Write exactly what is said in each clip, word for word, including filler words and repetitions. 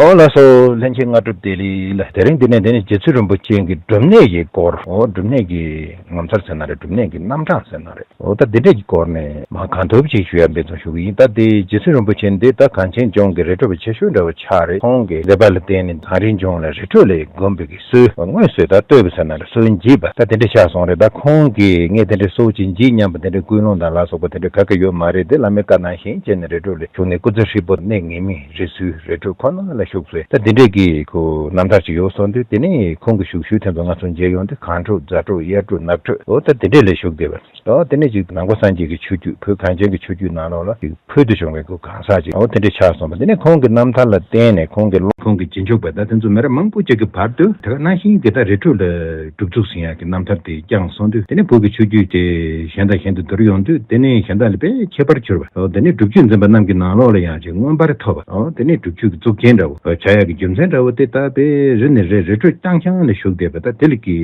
ཨོ་ལགས་སོ། ལྷན་རྒྱས་སྔ་དྲོ་བདེ་ལེགས་ལ། དེ་རིང་འདི་ནས་འདི་ནས་རྗེ་བཙུན་རིན་པོ་ཆེ་གི་སྒྲུབ་གནས་ཀྱི་སྐོར། ཨོ་སྒྲུབ་གནས་ཀྱི་ངོ་མཚར་ཟེར་ན་རེད། སྒྲུབ་གནས་ཀྱི་རྣམ་གྲངས་ཟེར་ན་རེད། ཨོ་ད་འདི་འདྲས་ཀྱི་སྐོར་ནས་མ་གང་ཐུབ་ཅིག་ཞུ་ཡ་འབད་བརྩོན་ཞུ་གི་ཡིན། ད་དེ་རྗེ་བཙུན་རིན་པོ་ཆེ་འདི་ད་གངས་ཅན་ལྗོངས་ཀྱི་རི་ཁྲོད་པ་ཆེ་ཤོས་འདྲ་བོ་ཆགས་རེད། ཁོང་གི་མཛད་པ་ལ་བརྟེན་ནས་གངས་རིའི་ལྗོངས་ལ་རི་ཁྲོད་ལ་སྒོམ་པའི་གི་སྲོལ་དངོས་སུ་ད་བཏོད་པ་ཟེར་ན་རེད། སྲོལ་འབྱེད་པ་ད་དེ་འདྲས་ཆགས་སོང་རེད། ད་ཁོང་གིས་ངས་དེ་འདྲས་སྲོལ་ཅིག་འབྱེད་སྙམ་པ་དེ་འདྲས་ཀུན་སློང་དང་ལ་སོགས་པ་དེ་འདྲས་ག་གེ་ཡོད་མ་རེད། དེ་བླ་མའི་བཀའ་ནང་བཞིན་བྱས་ནས་རི་ཁྲོད་ལ་བཞུགས་ནས་སྐུ་ཚེ་ཧྲིལ་པོ་གནས་ངེས་མེད་རི་སུལ་རི་ཁྲོད་ཁོ་ན་ལ་བཞུགས་ཚེ་ད་དེ་འདྲས་ཀྱི་ཁོ་རྣམ་ཐར་ཅིག་ཡོད་གསུངས་དུས། དེ་ནས་ཁོང་གི་བཞུགས་ཤུལ་དེ་ཚོ་ང་ཚོ་མཇལ་ཡོང་དུས་གངས་ཁྲོད་རྫ་ཁྲོད་གཡས་ཁྲོད་ནགས་ཁྲོད། འོ་ད་དེ་འདྲས་ལ་བཞུགས་བསྡད་པ། ཨོ་དེ་ནས་ཅིག་ནང་པ་སངས་རྒྱས་ཀྱི་ཆོས་བརྒྱུད། བོད་གངས་ཅན་གྱི་ཆོས་བརྒྱུད་ནང་ལོགས་ལ་ཅིག་ཕུལ་དུ་བྱུང་བའི་གོ་གང་ཟག་ཅིག་ཨོ་དེ་འདྲས་ཆགས་སོང་བ། དེ་ནས་ཁོང་གི་རྣམ་ཐར་ལ་བརྟེན་ནས་ཁོང་གི་སློབ། ཁོང་གི་རྗེས་འཇུག་པ་ད་དེ་ཚོ་མི་རབས་མང་པོ་ཅིག་གི་བར་དུ་དེ་ག་ནང་བཞིན་གྱི་ད་རི་ཁྲོད་ལ་སྒྲུབ་ཚུགས་ཟིན་ཡག་གི་རྣམ་ཐར་དེ་བསྐྱངས་སོང་དུས། དེ་ནས་བོད་ཀྱི་ཆོས་བརྒྱུད་དེ་གཞན་དང་གཞན་དུ་བསྡུར་ཡོང་དུས་དེ་ནས་གཞན་དག་ལས་དཔེ་ཁྱད་པར་གྱུར་བ། ཨོ་དེ་ནས་སྒྲུབ་བརྒྱུད་འཛིན་པ་རྣམས་ཀྱི་ནང་ལོགས་ལ་ཡང་ཅིག་མངོན་པར་ཐོབ་པ། ཨོ་དེ་ནས་སྒྲུབ་བརྒྱུད་ཀྱི་གཙུག་རྒྱན་འདྲ་བོ་ཆགས་ཡག་གི་རྒྱུ་མཚན་འདྲ་བོ་དེ་ད་དཔེ་རི་ནས་རི་རི་ཁྲོད་རྐྱང་རྐྱང་ལ་བཞུགས་བསྡད་པ་ད་དེ་ལ་གི་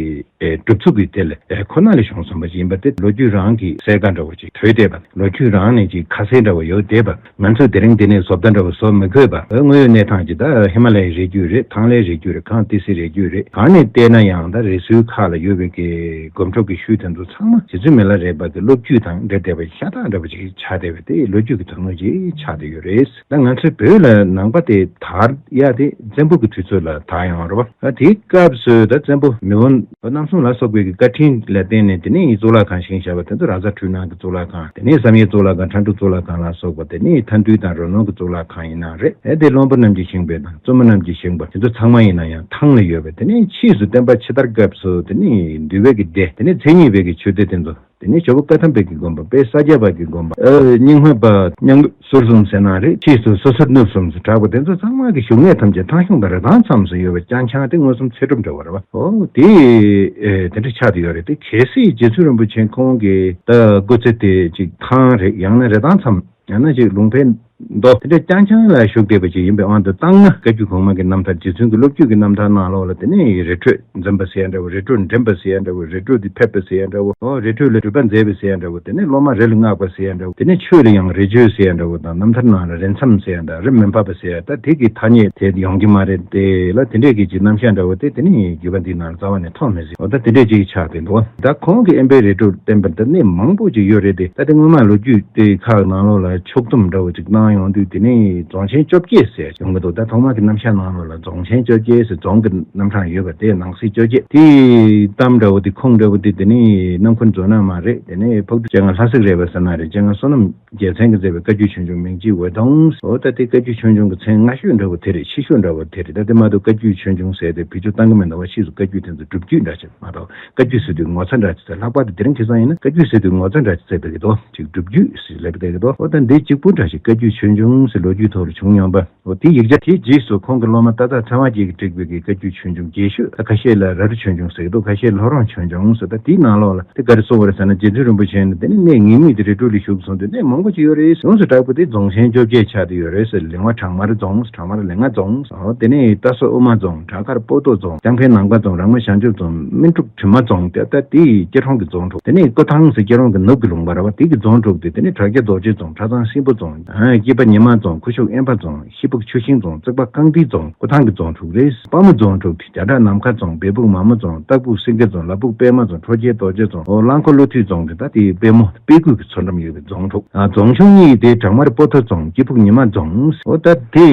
ཨེ་སྒྲུབ་ཚུགས་ཀྱི་དེ་ལ་ཨེ་ཁོ་ན་ལས་བྱུང་སོང་བ་ཞིག་ཡིན་པ་དེ་ལོ་རྒྱུས་རང་གི་གསལ་ཁ་འདྲ་བོ་ཅིག་དོད་བསྡད་པ། ལོ་རྒྱུས་རང་ནས་ཅིག་ཁ་གསལ་འདྲ་བོ་ཡོད་བསྡད་པ། ང་ཚོས་དེ་རིང་འདི་ནས་བཟོ་ལྟ་འདྲ་བོ་བཟོ་མི་དགོས་པ། དངོས་ཡོད་གནས་སྟངས་ཀྱི་ད་ཧི་མ་ལ་ཡའི་རི་རྒྱུད་རེད། ཐང་ལྷའི་རི་རྒྱུད་རེད། གངས་ཏི་སེའི་རི་རྒྱུད་རེད། གང་ནས་བལྟས་ན་ཡང་ད་རི་སུལ་ཁག་ལ་ཡོད་པའི་གི་སྒོམ་སྒྲུབ་ཀྱི་ཤུལ་དེ་ཚོ་ཚང་མ་རྗེ་བཙུན་མི་ལ་རས་པ་གི་སློབ་བརྒྱུད་དང་འབྲེལ་བསྡད་པ་ཤ་སྟག་འདྲ་བོ་ཅིག་ཆགས་བསྡད་པའི་དེ་ལོ་རྒྱུས་ཀྱི་དོན་དངོས་ཅིག་ཆགས་བསྡད་ཡོད་རེད། ད་ང་ཚོའི་བོད་ལ་ནང་པ་དེ་དར་ཡ་དེ་བཙན་པོ་གི་དུས་ཚོད་ལ་དར་ཡོང་བ་རེད་པ། ད་དེའི་སྐབས་སུ་ད་བཙན་པོ་མི་བོ་རྣམ་གསུམ་ལ་སོགས་པའི་གི་བཀའ་དྲིན་ལ་བརྟེན་ནས་དེ་ནས་གཙུག་ལག་ཁང་བཞེངས་བཞག་པ་དེ་ཚོ་རཱ་ཛ་འཕྲུལ་སྣང་གི་གཙུག་ལག་ཁང་། དེ་ནས་བསམ་ཡས་གཙུག་ལག་ཁང་། ཁྲ་འབྲུག་གཙུག་ལག་ཁང་ལ་སོགས་པ་དེ་ནས་མཐའ་འདུལ་དང་རོ་སྣང་གི་གཙུག་ལག་ཁང་ཡིན་ན་རེད། ཨེ་དེ་བློན་པོ་རྣམས་ཀྱིས་བཞེངས་པའི་དང་བཙུན་མོ་རྣམས་ཀྱིས་བཞེངས་པ་དེ་ཚོ་ཚང་མ་ཡིན་ན་ཡང་ཐང་ལ་ཡོད་པའི། དེ་ནས་ཕྱིས་སུ་བསྟན་པ་ཕྱི་དར་སྐབས་སུ་དེ་ནས་འདུལ་བའི་གི་སྡེ། དེ་ནས་མཚན་ཉིད་པའི་གི་ཆོས་སྡེ་དེ་ཚོ། དེ་ནས་ཇོ་བོ་བཀའ་ཐམ་པའི་གི་དགོན་པ། དཔལ་ས་སྐྱ་པ་གི་དགོན་པ། ཨ་རྙིང་མ་པ་མཉམ་ཟུར་གསུམ་ཟེར་ན་རེད། ཕྱིས་སུ་སོ་སོར་ནུབ་གསུམ་ཟེར་གྲགས་པ་དེ་ཚོ་ཚང་མ་གི་བཞུགས་གནས་ཐམས་ཅད་ཐང་གཞུང་དང་རི་ཐང་མཚམས་སུ་ཡོད་པ་རྐྱང་རྐྱང་དེ་མངོན་སུམ་ཚད་གྲུབ་འདྲ་བ་རེད་བ། ཨོ་དེ་ཨེ་དེ་འདྲ་ཆགས་བསྡད་ཡོད་རེད། དེ་གལ་སྲིད་རྗེ་བཙུན་རིན་པོ་ཆེ་ཁོང་གི་ད་སྐུ་ཚེ་དེ་ཅིག་ཐང་རེད། ཡང་ན་རི་ཐང་མཚམས། ཡང་ན་ཅིག་ལུང་པའི་མདོ་དེ་འདྲ་རྐྱང་རྐྱང་ལ་བཞུགས་བསྡད་པ་ཅིག་ཡིན་པའི་དབང་དུ་བཏང་ན། བཀའ་བརྒྱུད་གོང་མ་གི་རྣམ་ཐར། རྗེ་བཙུན་གྱི་སློབ་བརྒྱུད་ཀྱི་རྣམ་ཐར་ནང་ལོགས་ལ་དེ་ནས་རི་ཁྲོད་འཛིན་པ་ཟེར་ཡ་འདྲ་བོ། རི་ཁྲོད་འདྲེན་པ་ཟེར་ཡ་འདྲ་བོ། རི་ཁྲོད་དུ་ཕེབས་པ་ཟེར་ཡ་འདྲ་བོ། ཨོ་རི་ཁྲོད་ལ་སྒྲུབ་པ་མཛད་པ་ཟེར་ཡ་འདྲ་བོ། དེ་ནས་སློབ་མ་རི་ལ་མངགས་པ་ཟེར་ཡ་འདྲ་བོ། དེ་ནས་ཆོས་ལ་ཡང་རི་ཆོས་ཟེར་ཡ་འདྲ་བོ་དང་། རྣམ་ཐར་ནང་ལ་རི་མཚམས་ཟེར་ཡ་འདྲ། རི་མུན་པ་པ་ཟེར་ཡ། ད་དེ་གི་ཐ་སྙད་དེ་ཡོང་གི་མ་རེད། དེ་ལ་དེ་འདྲས་ཀྱི་ཅིག་རྣམ་གཞག་འདྲ་བོ་དེ་དེ་ནས་བརྒྱུད་པ་འདིའི་ནང་ལ་རྩ་བ་ནས་མཐོང་མི་སྲིད། འོ་ད་དེ་འདྲས་ཅིག་ཆགས་བསྡད་འདུག་ད་ཁོང་གི་དབེན་པའི་རི་ཁྲོད་བསྟན་པ་འདི་གནས་མང་པོ་ཅིག་ཡོད་རེད་དེ། ད་དེ་སྔོན་མ་ལོ་རྒྱུས་དེ་ཁག་ནང་ལོགས་ལ་ཕྱོགས་བསྡོམས་འདྲ་བོ་ཅིག་གནང་ཡོང་དུས། དེ་ནས་རྫོང་ཆེན་བཅོ་བརྒྱད་ཟེར་ཡོང་གི་འདུག་ད་ཐོག་མ་གི་རྣམ་གཞག་ནང་ལོགས་ལ་རྫོང་ཆེན་བཅོ་བརྒྱད་ཟེར་རྫོང་གི་རྣམ་གྲངས་ཡོད་པ་དེ་ནང་གསེས་བཅོ་བརྒྱད། དེའི་གཏམ་འདྲ་བོ་དེ་ཁུངས་འདྲ་བོ་དེ་དེ་ནས་སྣམ་ཁུན་རྫོང་ནག་མ་རེད། དེ་ནས་ཕག་གྲུ་སྤྱན་སྔ་ལྷ་གཟིགས་རས་པ་ཟེར་ན་རེད། སྤྱན་སྔ་བསོད་ནམས་རྒྱལ་མཚན་གྱིས་མཛད་པའི་བཀའ་བརྒྱུད་ཆོས་འབྱུང་མིང་བརྗེའི་འོད་སྟོང་། འོ་ད་དེ་བཀའ་བརྒྱུད་ཆོས་འབྱུང་གི་མཚན་སྔ་ཤོས་འདྲ་བོ་དེ་རེད། ཕྱི་ཤོས་འདྲ་བོ་དེ་རེད། ད་དེ་མ་གཏོགས་བཀའ་བརྒྱུད་ཆོས་འབྱུང་ཟེར་དེ་བེད་སྤྱོད་བཏང་གི་མི་འདུག་བ། ཕྱིས་སུ་བཀའ་བརྒྱུད་དེ་ཚོ་སྒྲུབ་བརྒྱུད་འདྲ་ཅིག་མ་གཏོགས། བཀའ་བརྒྱུད་ཟེར་དུས་ངོ་ཚ་འདྲ་ཅིག་ཟེར། ལྷག་པར་དུ་དེ་རིང་ཁ་སང་ཡིན་ན་བཀའ་བརྒྱུད་ཟེར་དུས་ངོ་ཚ་འདྲ་ཅིག་ཟེར་བསྡད་ཀྱི་འདུག་ཅིག་སྒྲུབ་བརྒྱུད་ཟེར་ལབ་བསྡད་ཀྱི་འདུག་འོ་ད་འདི་གཅིག་པུ་འདྲ་ཅིག་བཀའ་བརྒྱུད་ཆོས་འབྱུང་ཟེར་ལོ་རྒྱུས་ཐོག་ལ་བྱུང་མྱོང་པ། འོ་དེ་ཡིག་ཆ་དེའི་རྗེས་སུ་ཁོང་གི་སློབ་མ་ཏ་ཏ་ཚེ་དབང་རྒྱལ་གྱིས་བསྒྲིགས་པའི་གི་བཀའ་བརྒྱུད་ཆོས་འབྱུང་རྒྱས་ཤོས། ད་ཁ་ཤས་ལ་ར་རུ་ཆོས་འབྱུང་ཟེར་གྱི་འདུག་ཁ་ཤས་ལྷོ་རོང་ཆོས་འབྱུང་ཟེར། ད་དེའི་ནང་ལོགས་ལ་དེ་ག་རེ་གསུངས་པ་རེད་ཟེར་ན། རྗེ་བཙུན་རིན་པོ་ཆེ་ནི་དེ་ནི་གནས་ངེས་མེད་དེ་རི་ཁྲོད་ལ་བཞུགས་སོང་དུས་གནས་མང་པོ་ཅིག་ཡོད་རེད། ཡོངས་སུ་གྲགས་པ་དེ་རྫོང་ཆེན་བཅོ་བརྒྱད་ཆགས་བསྡད་ཡོད་རེད་ཟེར། ལིང་བ་བྲག་དམར་རྫོང་། བྲག་དམར་ལིང་ང་རྫོང་། འོ་དེ་ནས་རྟ་སོ་དབུ་མ་རྫོང་། བྲག་དཀར་སྤོ་ཏོ་རྫོང་། ལྕང་ཕན་ནང་པ་རྫོང་། རང་མོས་བྱང་ཆུབ་རྫོང་། སྨིན་དྲུག་དྲི་མ་རྫོང་། དེ་ད་དེ་སྐྱིད་གྲོང་གི་རྫོང་དྲུག་དེ་ནས་ཀོ་ཐང་ཟེར་སྐྱིད་གྲོང་གི་ནུབ་ཀྱི་ལུང་པ་རེད་བ། དེ་གི་རྫོང་དྲུག་དེ། དེ་ནས་བྲག་རྒྱ་རྡོ་རྗེ་རྫོང་། ཁྲ་ཚང་སྲིན་པོ་རྫོང་། སྐྱིད་པ་ཉི་མ་རྫོང་། ཁུ་ཤུག་དབེན་པ་རྫོང་། ཤི་སྦུག་ཆུ་ཤིང་རྫོང་། བརྩེགས་པ་རྐང་མཐིལ་རྫོང་། ཀོ་ཐང་གི་རྫོང་དྲུག་རེད། དཔའ་མོ་རྫོང་དྲུག་དེ་རྒྱ་བྲག་ནམ་མཁའ་རྫོང་། སྦས་སྦུག་མ་མོ་རྫོང་། སྟག་སྦུག་སེང་གེ་རྫོང་། ལ་སྦུག་པད་མ་རྫོང་། ཁྲོ་རྒྱལ་རྡོ་རྗེ་རྫོང་། འོ་གླང་འཁོར་ཀླུ་ཐུལ་རྫོང་དེ་ད་དེ་པད་མོ་དཔལ་སྐུད་ཀྱི་མཚོ་འགྲམ་ཡོད་པའི་རྫོང་དྲུག་ཨ་རྫོང་ཆུང་གཉིས་དེ་བྲག་དམར་སྤོ་ཐོ་རྫོང་། སྐྱིད་ཕུག་ཉི་མ་རྫོང་། འོ་ད་དེ་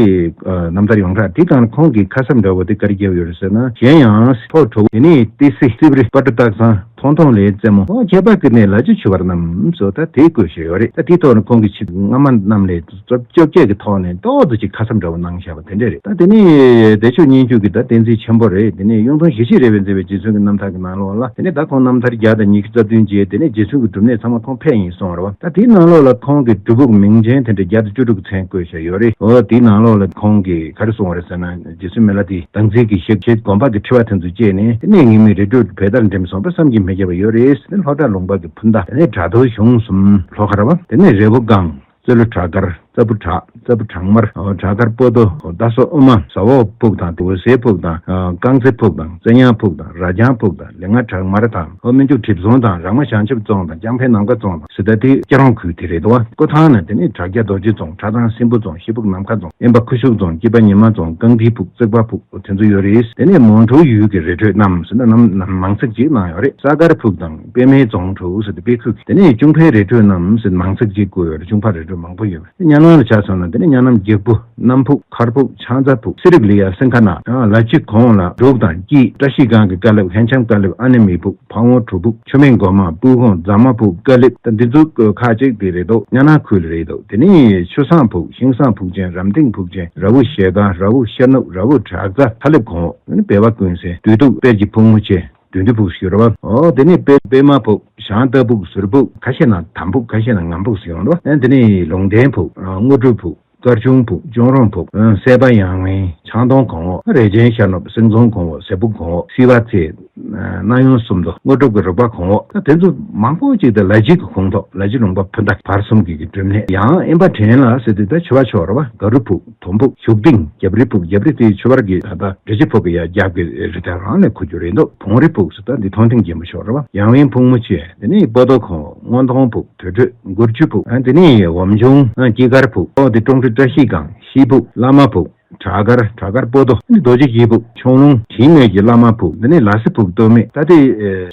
ཨ་རྣམ་ཐར་ཡོངས་གྲགས་དེ་གང་ཁོང་གི་ཁ་གསབ་འདྲ་བོ་དེ་ག་རེ་བརྒྱབ་ཡོད་རེད་ཟེར་ན། གཞན་ཡང་ཐོག་དྲུག་དེ་ནས་ཏི་སེ་རྩིབ་རི་སྤ་གྲོ་སྟག་ཚང་། མཐོང་མཐོང་ལས་རྩེ་མོ། ཨོ་ཁྱད་པར་གྱི་གནས་ལ་ཅི་ཆུ་བར་རྣམས་སོ། ད་དེའི་སྐོར་ཞིག་ཡོད་རེད། ད་དེའི་ཐོག་ནས་ཁོང་གིས་ཆེད་སྔ་མ་རྣམས་ལས་བཅོ་བརྒྱད་ཀྱི་ཐོག་ནས་ཏོག་ཙམ་ཅིག་ཁ་གསབ་འདྲ་བོ་གནང་བཞག་པ་དེ་འདྲས་རེད། ད་དེ་ནས་བདེ་མཆོག་སྙན་བརྒྱུད་ཀྱི་ད་བསྟན་འཛིན་ཆེན་པོ་རེད། དེ་ནས་གཡུང་དྲུང་ཞི་བྱེད་རས་པས་མཛད་པའི་རྗེ་བཙུན་གྱི་རྣམ་ཐར་གྱི་ནང་ལོགས་ལ། དེ་ནས་ད་ཁོང་རྣམ་ཐར་བརྒྱ་དང་ཉི་ཤུ་རྩ་བདུན་བཅས། དེ་ནས་རྗེ་བཙུན་གྱི་སྒྲུབ་གནས་ཚང་མ་ཁོང་ཕེབས་ཡིན་གསུངས་པ་རེད་བ། ད་དེའི་ནང་ལོགས་ལ་ཁོང་གི་སྒྲུབ་ཕུག་མིང་ཅན་དེ་འདྲ་བརྒྱ་དང་བཅུ་དྲུག་མཚན་བཀོད་བཞག་ཡོད་རེད། འོ་དེའི་ནང་ལོགས་ལ་ཁོང་གིས་ག་རེ་གསུངས་པ་རེད་ཟེར་ན། རྗེ་བཙུན་མི་ལ་དེས་བདག་འཛིན་གྱི་ཞབས་ཕྱི་གོམ་པ་གི་ཕྲེང་བ་དེ་ཚོ་བཅད་ནས། དེ་ནས་ངེས་མེད་རི་ཁྲོད་བལ་དར་འགྲིམས་སོང་བ་བསམ་གྱིས་མི་ཁྱབ་པ་ཡོད་རེད། དེ་ནས་ལྷོ་བྲག་ལུང་པ་གི་ཕུ་མདའ། དེ་ནས་བྲག་རྡོའི་གཞུང་གསུམ་ལྷོ་ཁ་ར་བ། དེ་ནས་རི་བོ་སྒང་། རྩེ་ལོ་བྲག་དཀར། རྩ་བུ་བྲག་རྩ་བུ་བྲག་དམར། བྲག་དཀར་སྤོ་ཏོ། རྟ་སོ་ཨུ་མ། ཟ་འོག་ཕུག་དང་། འོད་ཟེར་ཕུག་དང་། རྐང་རྩེ་ཕུག་དང་། རྩེ་ཉང་ཕུག་དང་། རྭ་རྐྱང་ཕུག་དང་། ལེ་ང་བྲག་དམར་དང་། སྨན་ཆུ་གྲིབ་རྫོང་དང་། རག་མ་བྱང་ཆུབ་རྫོང་དང་། ལྕང་ཕན་ནམ་མཁའ་རྫོང་དང་། ཟེར་ད་དེ་སྐྱ་རོང་ཁུལ་དེ་རེད་དོ། ཀོ་ཐང་ན་དེ་ནི་བྲག་རྒྱ་རྡོ་རྗེ་རྫོང་། ཁྲ་ཐང་སྲིན་པོ་རྫོང་། ཤེལ་ཕུག་ནམ་མཁའ་རྫོང་། དབེན་པ་ཁུ་བྱུག་རྫོང་། སྐྱིད་པ་ཉི་མ་རྫོང་། རྐང་མཐིལ་ཕུག་རྩིག་པ་ཕུག་དེ་ཚོ་ཡོད་རེད། དེ་ནས་མོན་གྲུ་ཡུལ་གྱི་རི་ཁྲོད་རྣམས་ཟེར་ན་ནམ་ནམ་མང་ཚིག་ཅིག་གནང་ཡོད་རེད། ས་དཀར་ཕུག་དང་། པད་མའི་རྫོང་དྲུག་ཟེར་ཏེ་དཔེ་ཁུལ་གྱི། དེ་ནས་ཅུང་ཕན་རི་ཁྲོད་རྣམས་ཟེར་མང་ཚིག་ཅིག་བཀོད་ཡོད་རེད། ཅུང་ཕན་རི་ཁྲོད་མང་པོ་ཡོད་པ། གཉའ་ནང་ལ་ཆ་མཚོན་ན་དེ་ནས་གཉའ་ནང་འགྱིག་བུ། གནམ་ཕུག་མཁར་ཕུག་ཕྱག་འཚལ་ཕུག་སི་རིབ་ལི་ཡ། སིང་ཁ་ན། ལ་ཕྱི་གོང་ལ་འབྲུག་དང་སྐྱིད། བཀྲ་ཤིས་སྒང་གི་ཀ་ལེབ། ཧན་ཆམ་ཀ་ལེབ། ཨ་ནེ་མི་ཕུག་ཕ་བོང་གྲུ་ཕུག་ཆུ་སྨད་སྒོ་མང་། སྤུ་ཁོང་། རྫ་མ་ཕུག་ཀ་ལེབ། ད་འདི་ཚོ་ཁག་ཅིག་དེ་རེད་འདུག་གཉའ་ནང་ཁུལ་རེད་འདུག་དེ་ནས་ཆུ་བཟང་ཕུག་ཤིང་བཟང་ཕུག་ཆེན། རམ་སྟེང་ཕུག་ཆེན། ར་བུ་ཞལ་སྒང་། ར་བུ་ཤར་ནུབ། ར་བུ་བྲག་རྩ། ཐ་ལེབ་གོང་འོག་སྦལ་པ་ཀུན་གསལ། དུས་གདུགས་དཔལ་གྱི་ཕུག་མོ་ཆེ། བདུད་འདུལ་ཕུག་ཞུ་ར་བ། ཨོ་དེ་ནས་པད་པད་མ་ཕུག་ཞང་རྟ་ཕུག་ཟུར་ཕུག་ཁ་ཤས་ན་དམ་ཕུག་ཁ་ཤས་ན་ངམ་ཕུག་ཟེར་ཡོང་འདུག་ཨ་དེ་ནས་ལུང་བསྟན་ཕུག་དངོས་གྲུབ་ཕུག་དཀར་ཆུང་ཕུག་ལྕང་རོང་ཕུག་སྲས་པ་ཡང་སྨན་ཆང་དོང་གོང་འོག་རས་ཆེན་ཤར་ནུབ་སེང་རྫོང་གོང་འོག་ཟེ་ཕུག་གོང་འོག་སི་བ་ཚེ། སྣང་ཡུམ་སུམ་མདོ་དངོས་གྲུབ་ཀྱི་རོགས་པ་གོང་འོག་ད་དེ་ཚོ་མང་པོ་ཅིག་དང་ལ་ཕྱི་གི་ཁོངས་གཏོགས། ལ་ཕྱི་ལུང་པ་ཕུ་མདའ་བར་གསུམ་གྱི་གི་གྲུབ་གནས། ཡང་དབེན་པ་བྲན་ལ་ཟེར་དུས་ད་ཆུ་བ་ཕྱོགས་རེད་བ། དགའ་རུ་ཕུག་དོམ་ཕུག་བྱུག་སྡིང་། རྒྱབ་རི་ཕུག་རྒྱབ་རི་དེ་ཆུ་བར་གྱི་ད་ལྟ་རི་ཆུ་ཕུག་གི་ཡ་རྒྱབ་ཀྱི་རི་ཐང་རང་ལ་ཁུ་རྒྱུ་རེད་འདུག་བོང་རི་ཕུག་ཟེར་ད་འདི་མཐོང་ཐེངས་རྒྱལ་མོ་ཕྱོགས་རེད་བ། ཡང་དབེན་ཕུག་མོ་ཆེ། དེ་ནས་སྤོ་ཏོ་གོང་འོག་སྔོ་མདོང་ཕུག་དུར་ཁྲོད་མགུར་ཆུ་ཕུག་ཨ་དེ་ནས་འོམ་ཆུང་སྐྱིད་དཀར་ཕུག་ཨོ་དེ་ཀྲོང་ཁྲི་བཀྲ་ཤིས་སྒང་ཤིས་ཕུག་བླ་མ་ཕུག་བྲག་དཀར། བྲག་དཀར་སྤོ་ཏོ། རྡོ་རྗེ་སྐྱིད་ཕུག་ཁྱུང་ལུང་དྲིན་མེད་ཀྱི་བླ་མ་ཕུག་འདི་ནི་ལ་སི་ཕུག་སྟོད་སྨད། ད་དེ་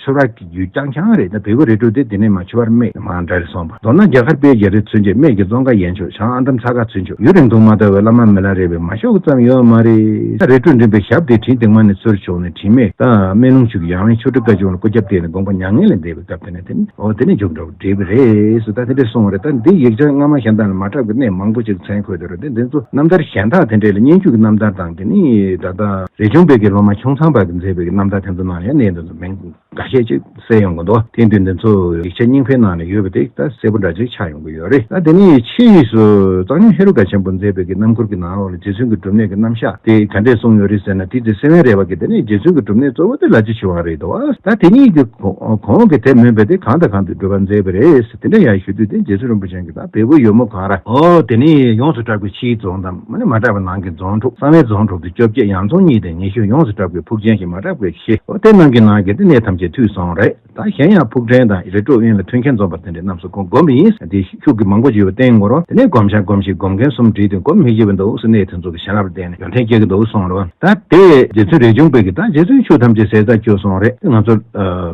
ཆུ་རགས་ཀྱི་རྒྱུད་རྐྱང་རྐྱང་རེད། ད་བལ་པོ་རི་ཁྲོད་དེ་དེ་ནས་མ་ཆུ་བར་སྨད་མ་འདྲ་རེ་སོང་བ། མདོར་ན་རྒྱ་གར་དཔལ་རྒྱལ་རི་མཚོན་བྱེད། སྨད་ཀྱི་ཙོང་ཁ་ཡན་ཆོད། བྱང་ཨ་འདམ་ཚ་ཁ་ཚུན་ཆོད། ཡུན་རིང་ཐུང་མ་ལྟ་བའི་བླ་མ་མི་ལ་རས་པའི་མ་ཤོག་གི་ཙམ་ཡོད་མ་རེད། ད་རི་ཁྲོད་འགྲིམ་པའི་ཞབས་དེ་དྲིན་སྟེང་མ་ནས་ཚུར་བྱུང་ནས་དྲིན་མེད་ད་སྨན་ལུང་ཆུ་གི་ཡང་བའི་ཆུ་ཁྲི་བཀའ་བཅུ་ལ་སྐུ་རྒྱབ་བསྟན་ནས་དགོངས་པ་མྱ་ངན་ལས་འདས་པའི་སྐབས་དེ་ནས་དེ་ནི། འོ་དེ་ནས་མཇུག་འགྲོ་བ་འགྲིག་པ་རེད་ཟེར། ད་དེ་འདྲས་གསུངས་པ་རེད། ད་འདི་ཡིག་ཆ་སྔ་མ་གཞན་དག་ལ་མ་གྲགས་པའི་གནས་མང་པོ་ཅིག་མཚན་འཁོད་དེ་རེད། དེ་འདི་ཚོ་རྣམ་ཐར་གཞན་དག་དེ་འདྲས་ལ་སྙན་བརྒྱུད་ཀྱི་རྣམ་ཐར་དང་། དེ་ནི་ད་ལྟ་རས་ཆུང་པའི་གི་སློབ་མ་ཁྱུང་ཚང་པ་གིས་མཛད་པའི་གི་རྣམ་ཐར་དེ་ཚོ་ནང་ལ་ཡང་གནས་འདི་ཚོ་མིང་འགའ་ཤས་ཅིག་གསལ་ཡོང་གི་འདུག་དེ་འདི་འདི་ཚོ་ཡིག་ཆ་རྙིང་པའི་ནང་ལ་ཡོད་པ་དེ་ད་གསལ་པོ་འདྲ་ཅིག་ཆགས་ཡོང་གི་ཡོད་རེད། ད་དེ་ནི་ཕྱིས་སུ་གཙང་སྨྱོན་ཧེ་རུ་ཀ་ཆེན་པོ་མཛད་པའི་གི་རྣམ་མགུར་གྱི་ནང་ལོགས་ལ་རྗེ་བཙུན་གྱི་སྒྲུབ་གནས་ཀྱི་རྣམ་གཞག་དེ་ག་འདྲས་གསུངས་ཡོད་རེད་ཟེར་ན། དེ་དེ་སེ་བན་རས་པ་གི་དེ་ནི་རྗེ་བཙུན་གྱི་སྒྲུབ་གནས་གཙོ་བོ་དེ་ལ་རྗེ་ཆོས་དབང་རེད་དོ། ད་དེ་གཉིས་ཀྱི་གོང་གོང་གི་དེ་མིན་པའི་དེ་གང་དང་གང་དུ་སྒྲུབ་པར་མཛད་པ་རེད་ཟེར། དེ་འདྲ་ཡང་ཞུ་དུས་དེ་རྗེ་བཙུན་རིན་པོ་ཆེ་གི་ད་བལ་པོ་ཡོལ་མོ་གང་ར། ཨོ་དེ་ནི་ཡོངས་སུ་གྲགས་པའི་ཕྱིའི་རྫོང་དང་མ་ནི་མ་གྲགས་པའི་ནང་གི་རྫོང་དྲུག་གསང་བའི་རྫོང་དྲུག་སྟེ་བཅོ་བརྒྱད། ཡང་རྫོང་གཉིས་ཏེ་ཉི་ཤུ། ཡོངས་སུ་གྲགས་པའི་ཕུག་ཆེན་ཞེས་མ་གྲགས་པའི་བཞི། ཨོ་དེ་རྣམས་ཀྱི་ནང་གི་དེ་གནས་ཐམས་ཅད་ཐུགས་སོང་རེད། ད་གཞན་ཡང་ཕུག་ཕྲན་དང་རི་ཁྲོད་དབེན་ལ་མཐུན་རྐྱེན་འཛོམས་པ་དེ་འདྲའི་རྣམས་སུ་ཁོང་སྒོམ་པ་ཡིན། དེ་ཤུགས་ཀྱིས་མང་པོ་བརྗོད་པ་བསྟན་ངོར་དེ་ནས་སྒོམ་བྱ་སྒོམ་ཞིང་སྒོམ་མཁན་གསུམ་བྲིས་ཏེ་སྒོམ་མི་ཤེས་པ་འདུག་ཟེར་གནས་དེ་ཚོ་གི་བྱིན་རླབས་ལྡན་ནས་ཡོན་ཏན་སྐྱེ་གི་འདུག་གསུངས་རེད་བ། ད་དེ་རྗེ་བཙུན་རས་ཆུང་པས་ཀྱི་ད་རྗེ་བཙུན་མཆོག་ཐམས་ཅད་ཟས་རྩ་སྐྱོ་སོང་རེད། ང་ཚོ་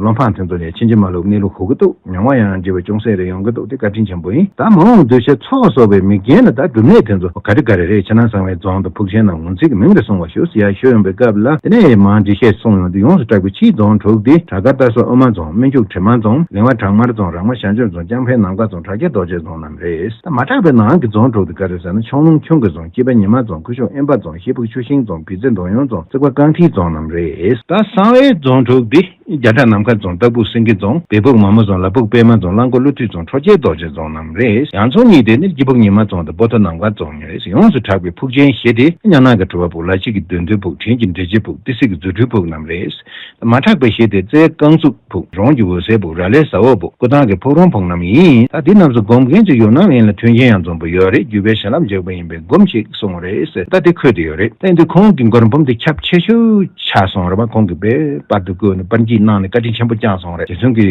བློ་འཕང་དེ་ཚོ་ལས་ཕྱིན་ཅི་མ་ལོག་གནས་ལུགས་ཧུ་གི་འདུག་མྱོང་བ་ཡང་འདྲི་བ་ཅུང་ཟད་རེ་ཡོང་གི་འདུག་དེ་བཀའ་དྲིན་ཆེན་པོ་ཡིན། ད་མ་འོངས་གདུལ་བྱ་ཚོགས་གསོག་པའི་མི་རྒན་ལ་ད་སྒྲུབ་གནས་དེ་ཚོ་ག་རེ་ག་རེ་རེད། ཕྱི་ནང་གསང་བའི་རྫོང་དང་ཕུག་ཆེན་དང་ངོ་མཚར་གྱི་མིང་རེ་གསུང་བ་ཞུ་ཟེར་ཡ་ཞུ་ཡོང་པའི་སྐབས་ལ། དེ་ནས་མར་འགྲེལ་བཤད་གསུངས་ཡོང་དུས་ཡོངས་སུ་གྲགས་པའི་ཕྱིའི་རྫོང་དྲུག་སྟེ་བྲག་དཀར་རྟ་སོ་ཨུ་མ་རྫོང་། སྨན་ཆུ་གྲིབ་མ་རྫོང་། ལེ་ང་བྲག་དམར་རྫོང་། རག་མ་བྱང་ཆུབ་རྫོང་། ལྕང་ཕན་ནམ་མཁའ་རྫོང་། བྲག་རྒྱ་རྡོ་རྗེ་རྫོང་རྣམས་རེད། ད་མ་གྲགས་པའི་ནང་གི་རྫོང་དྲུག་དེ་ག་རེ་ཟེར་ན། ཁྱུང་ལུང་ཁྱུང་གི་རྫོང་། སྐྱིད་པ་ཉི་མ་རྫོང་། ཁུ་ཤུག་དབེན་པ་རྫོང་། ཤེལ་ཕུག་ཆུ་ཤིང་རྫོང་། བི་ཙེ་འདོད་ཡོན་རྫོང་། རྩིག་པ་རྐང་མཐིལ་རྫོང་རྣམས་རེད། ད་གསང་བའི་རྫོང་དྲུག་འདི་རྒྱ་བྲག་ནམ་མཁའ་རྫོང་། སྟག་ཕུག་སེང་གེ་རྫོང་། སྦལ་ཕུག་མ་མོ་རྫོང་། ལ་ཕུག་པད་མ་རྫོང་། གླང་མགོ་ཀླུ་བདུད་རྫོང་། ཁྲོ་རྒྱལ་རྡོ་རྗེ་རྫོང་རྣམས་རེད། ཡང་རྫོང་གཉིས་དེ་ནི་སྐྱིད་ཕུག་ཉི་མ་རྫོང་དང་སྤོ་ཏོ་ནམ་མཁའ་རྫོང་རེད། ཡོངས་སུ་གྲགས་པའི་ཕུག་ཆེན་བཞི་དེ་གཉའ་ནང་གི་གྲུ་པ་ཕུག་ལ་ཕྱི་གི་བདུད་འདུལ་ཕུག་དྲིན་གྱི་འབྲས་སྤྱོད་ཕུག་ཏི་སེ་གི་རྫུ་འཕྲུལ་ཕུག་རྣམས་རེད། མ་གྲགས་པའི་གཞི་དེ་རྩེ་རྐང་བཙུགས་ཕུག་རོང་གི་འོད་གསལ་ཕུག་ར་ལའི་ཟ་འོག་ཕུག་སྐུ་ཐང་གི་ཕུག་རོང་ཕུག་རྣམས་ཡིན། ད་འདི་རྣམས་སུ་སྒོམ་མཁན་གྱི་ཡུལ་སྣང་ཡིན་ལ་མཐུན་རྐྱེན་ཡང་འཛོམས་པོ་ཡོད་རེད། རྒྱུད་པའི་བྱིན་རླབས་འཇུག་པ་ཡིན་པས་སྒོམ་ཞིག་གསུངས་རེད་ཟེར། ད་འདི་ཁོད་དུ་ཡོད་རེད། ད་འདི་ཁོང་གི་མགུར་འབུམ་འདི་ཁྱབ་ཆེ་ཤོས་ཆགས་སོང་རེད་པ། ཁོང་གིས་དཔེ་པར་དུ་བཀོད་ནས་པར་འགྱིག་གནང་ནས་བཀའ་དྲིན་ཆེན་པོ་བསྐྱངས་སོང་རེད། རྗེ་བཙུན་གྱི་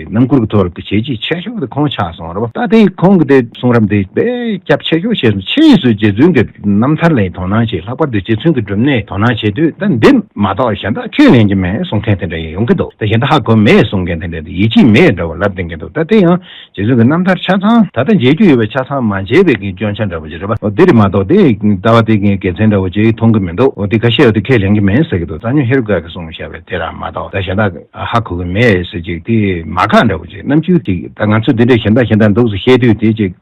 རྣམ་མགུར་གྱི་ཐོག་ལ་བྱས་རྗེས་ཆེ་ཤོས་དེ་ཁོང་ཆགས་སོང་རེད་པ། ད་དེ་ཁོང་གི་དེ་གསུང་རབ་འདི་དཔེ་རྒྱ་ཆེ་ཤོས་བྱས་སོང་། ཕྱིས་སུ་རྗེ་བཙུན་གྱི་རྣམ་ཐར་ལ་དོ་སྣང་བྱེད། ལྷག་པར་དུ་རྗེ་བཙུན་གྱི་སྒྲུབ་གནས་དོ་སྣང་བྱེད་དུས། ད་འདི་མ་གཏོགས་གཞན་དག་ཁས་ལེན་གྱི་མེད་གསུང་མཁན་དེ་འདྲ་ཡང་ཡོང་གི་འདུག་ད་གཞན་དག་ཧ་གོ་མེད་གསུང་མཁན་དེ་འདྲ་འདི་ཡིད་ཆེས་མེད་འདྲ་བོ་ལབ་བསྡད་མཁན་འདུག་ད་དེ་ཡང་རྗེ་བཙུན་གྱི་རྣམ་ཐར་ཆ་ཚང་ད་ལྟ་མཇལ་རྒྱུ་ཡོད་པའི་ཆ་ཚང་མ་མཇལ་བའི་གི་སྐྱོན་ཆ་འདྲ་བོ་ཅིག་རེད་པ། འོ་འདི་རེད་མ་གཏོགས་དེ་ལྟ་བ་དེ་གི་དགེ་མཚན་འདྲ་བོ་ཅིག་མཐོང་གི་མི་འདུག་འོ་འདི་ཁ་ཤས་འོ་འདི་ཁས་ལེན་གྱི་མེད་ཟེར་གི་འདུག་གཙང་སྨྱོན་ཧེ་རུ་ཀ་གིས་གསུངས་བཞག་པའི་དེ་རང་མ་གཏོགས་ད་གཞན་དག་ཧ་གོ་གི་མེད་ཟེར་ཅིག་དེ་མ་ཁག་འདྲ་བོ་ཅིག་རྣམ་འགྱུར་ཅིག་ད་ང་ཚོས་འདི་འདྲའི་གཞན་དག་གཞན་དག་འདུག་ཟེར་བཤད་དུས་དེ་ཅིག་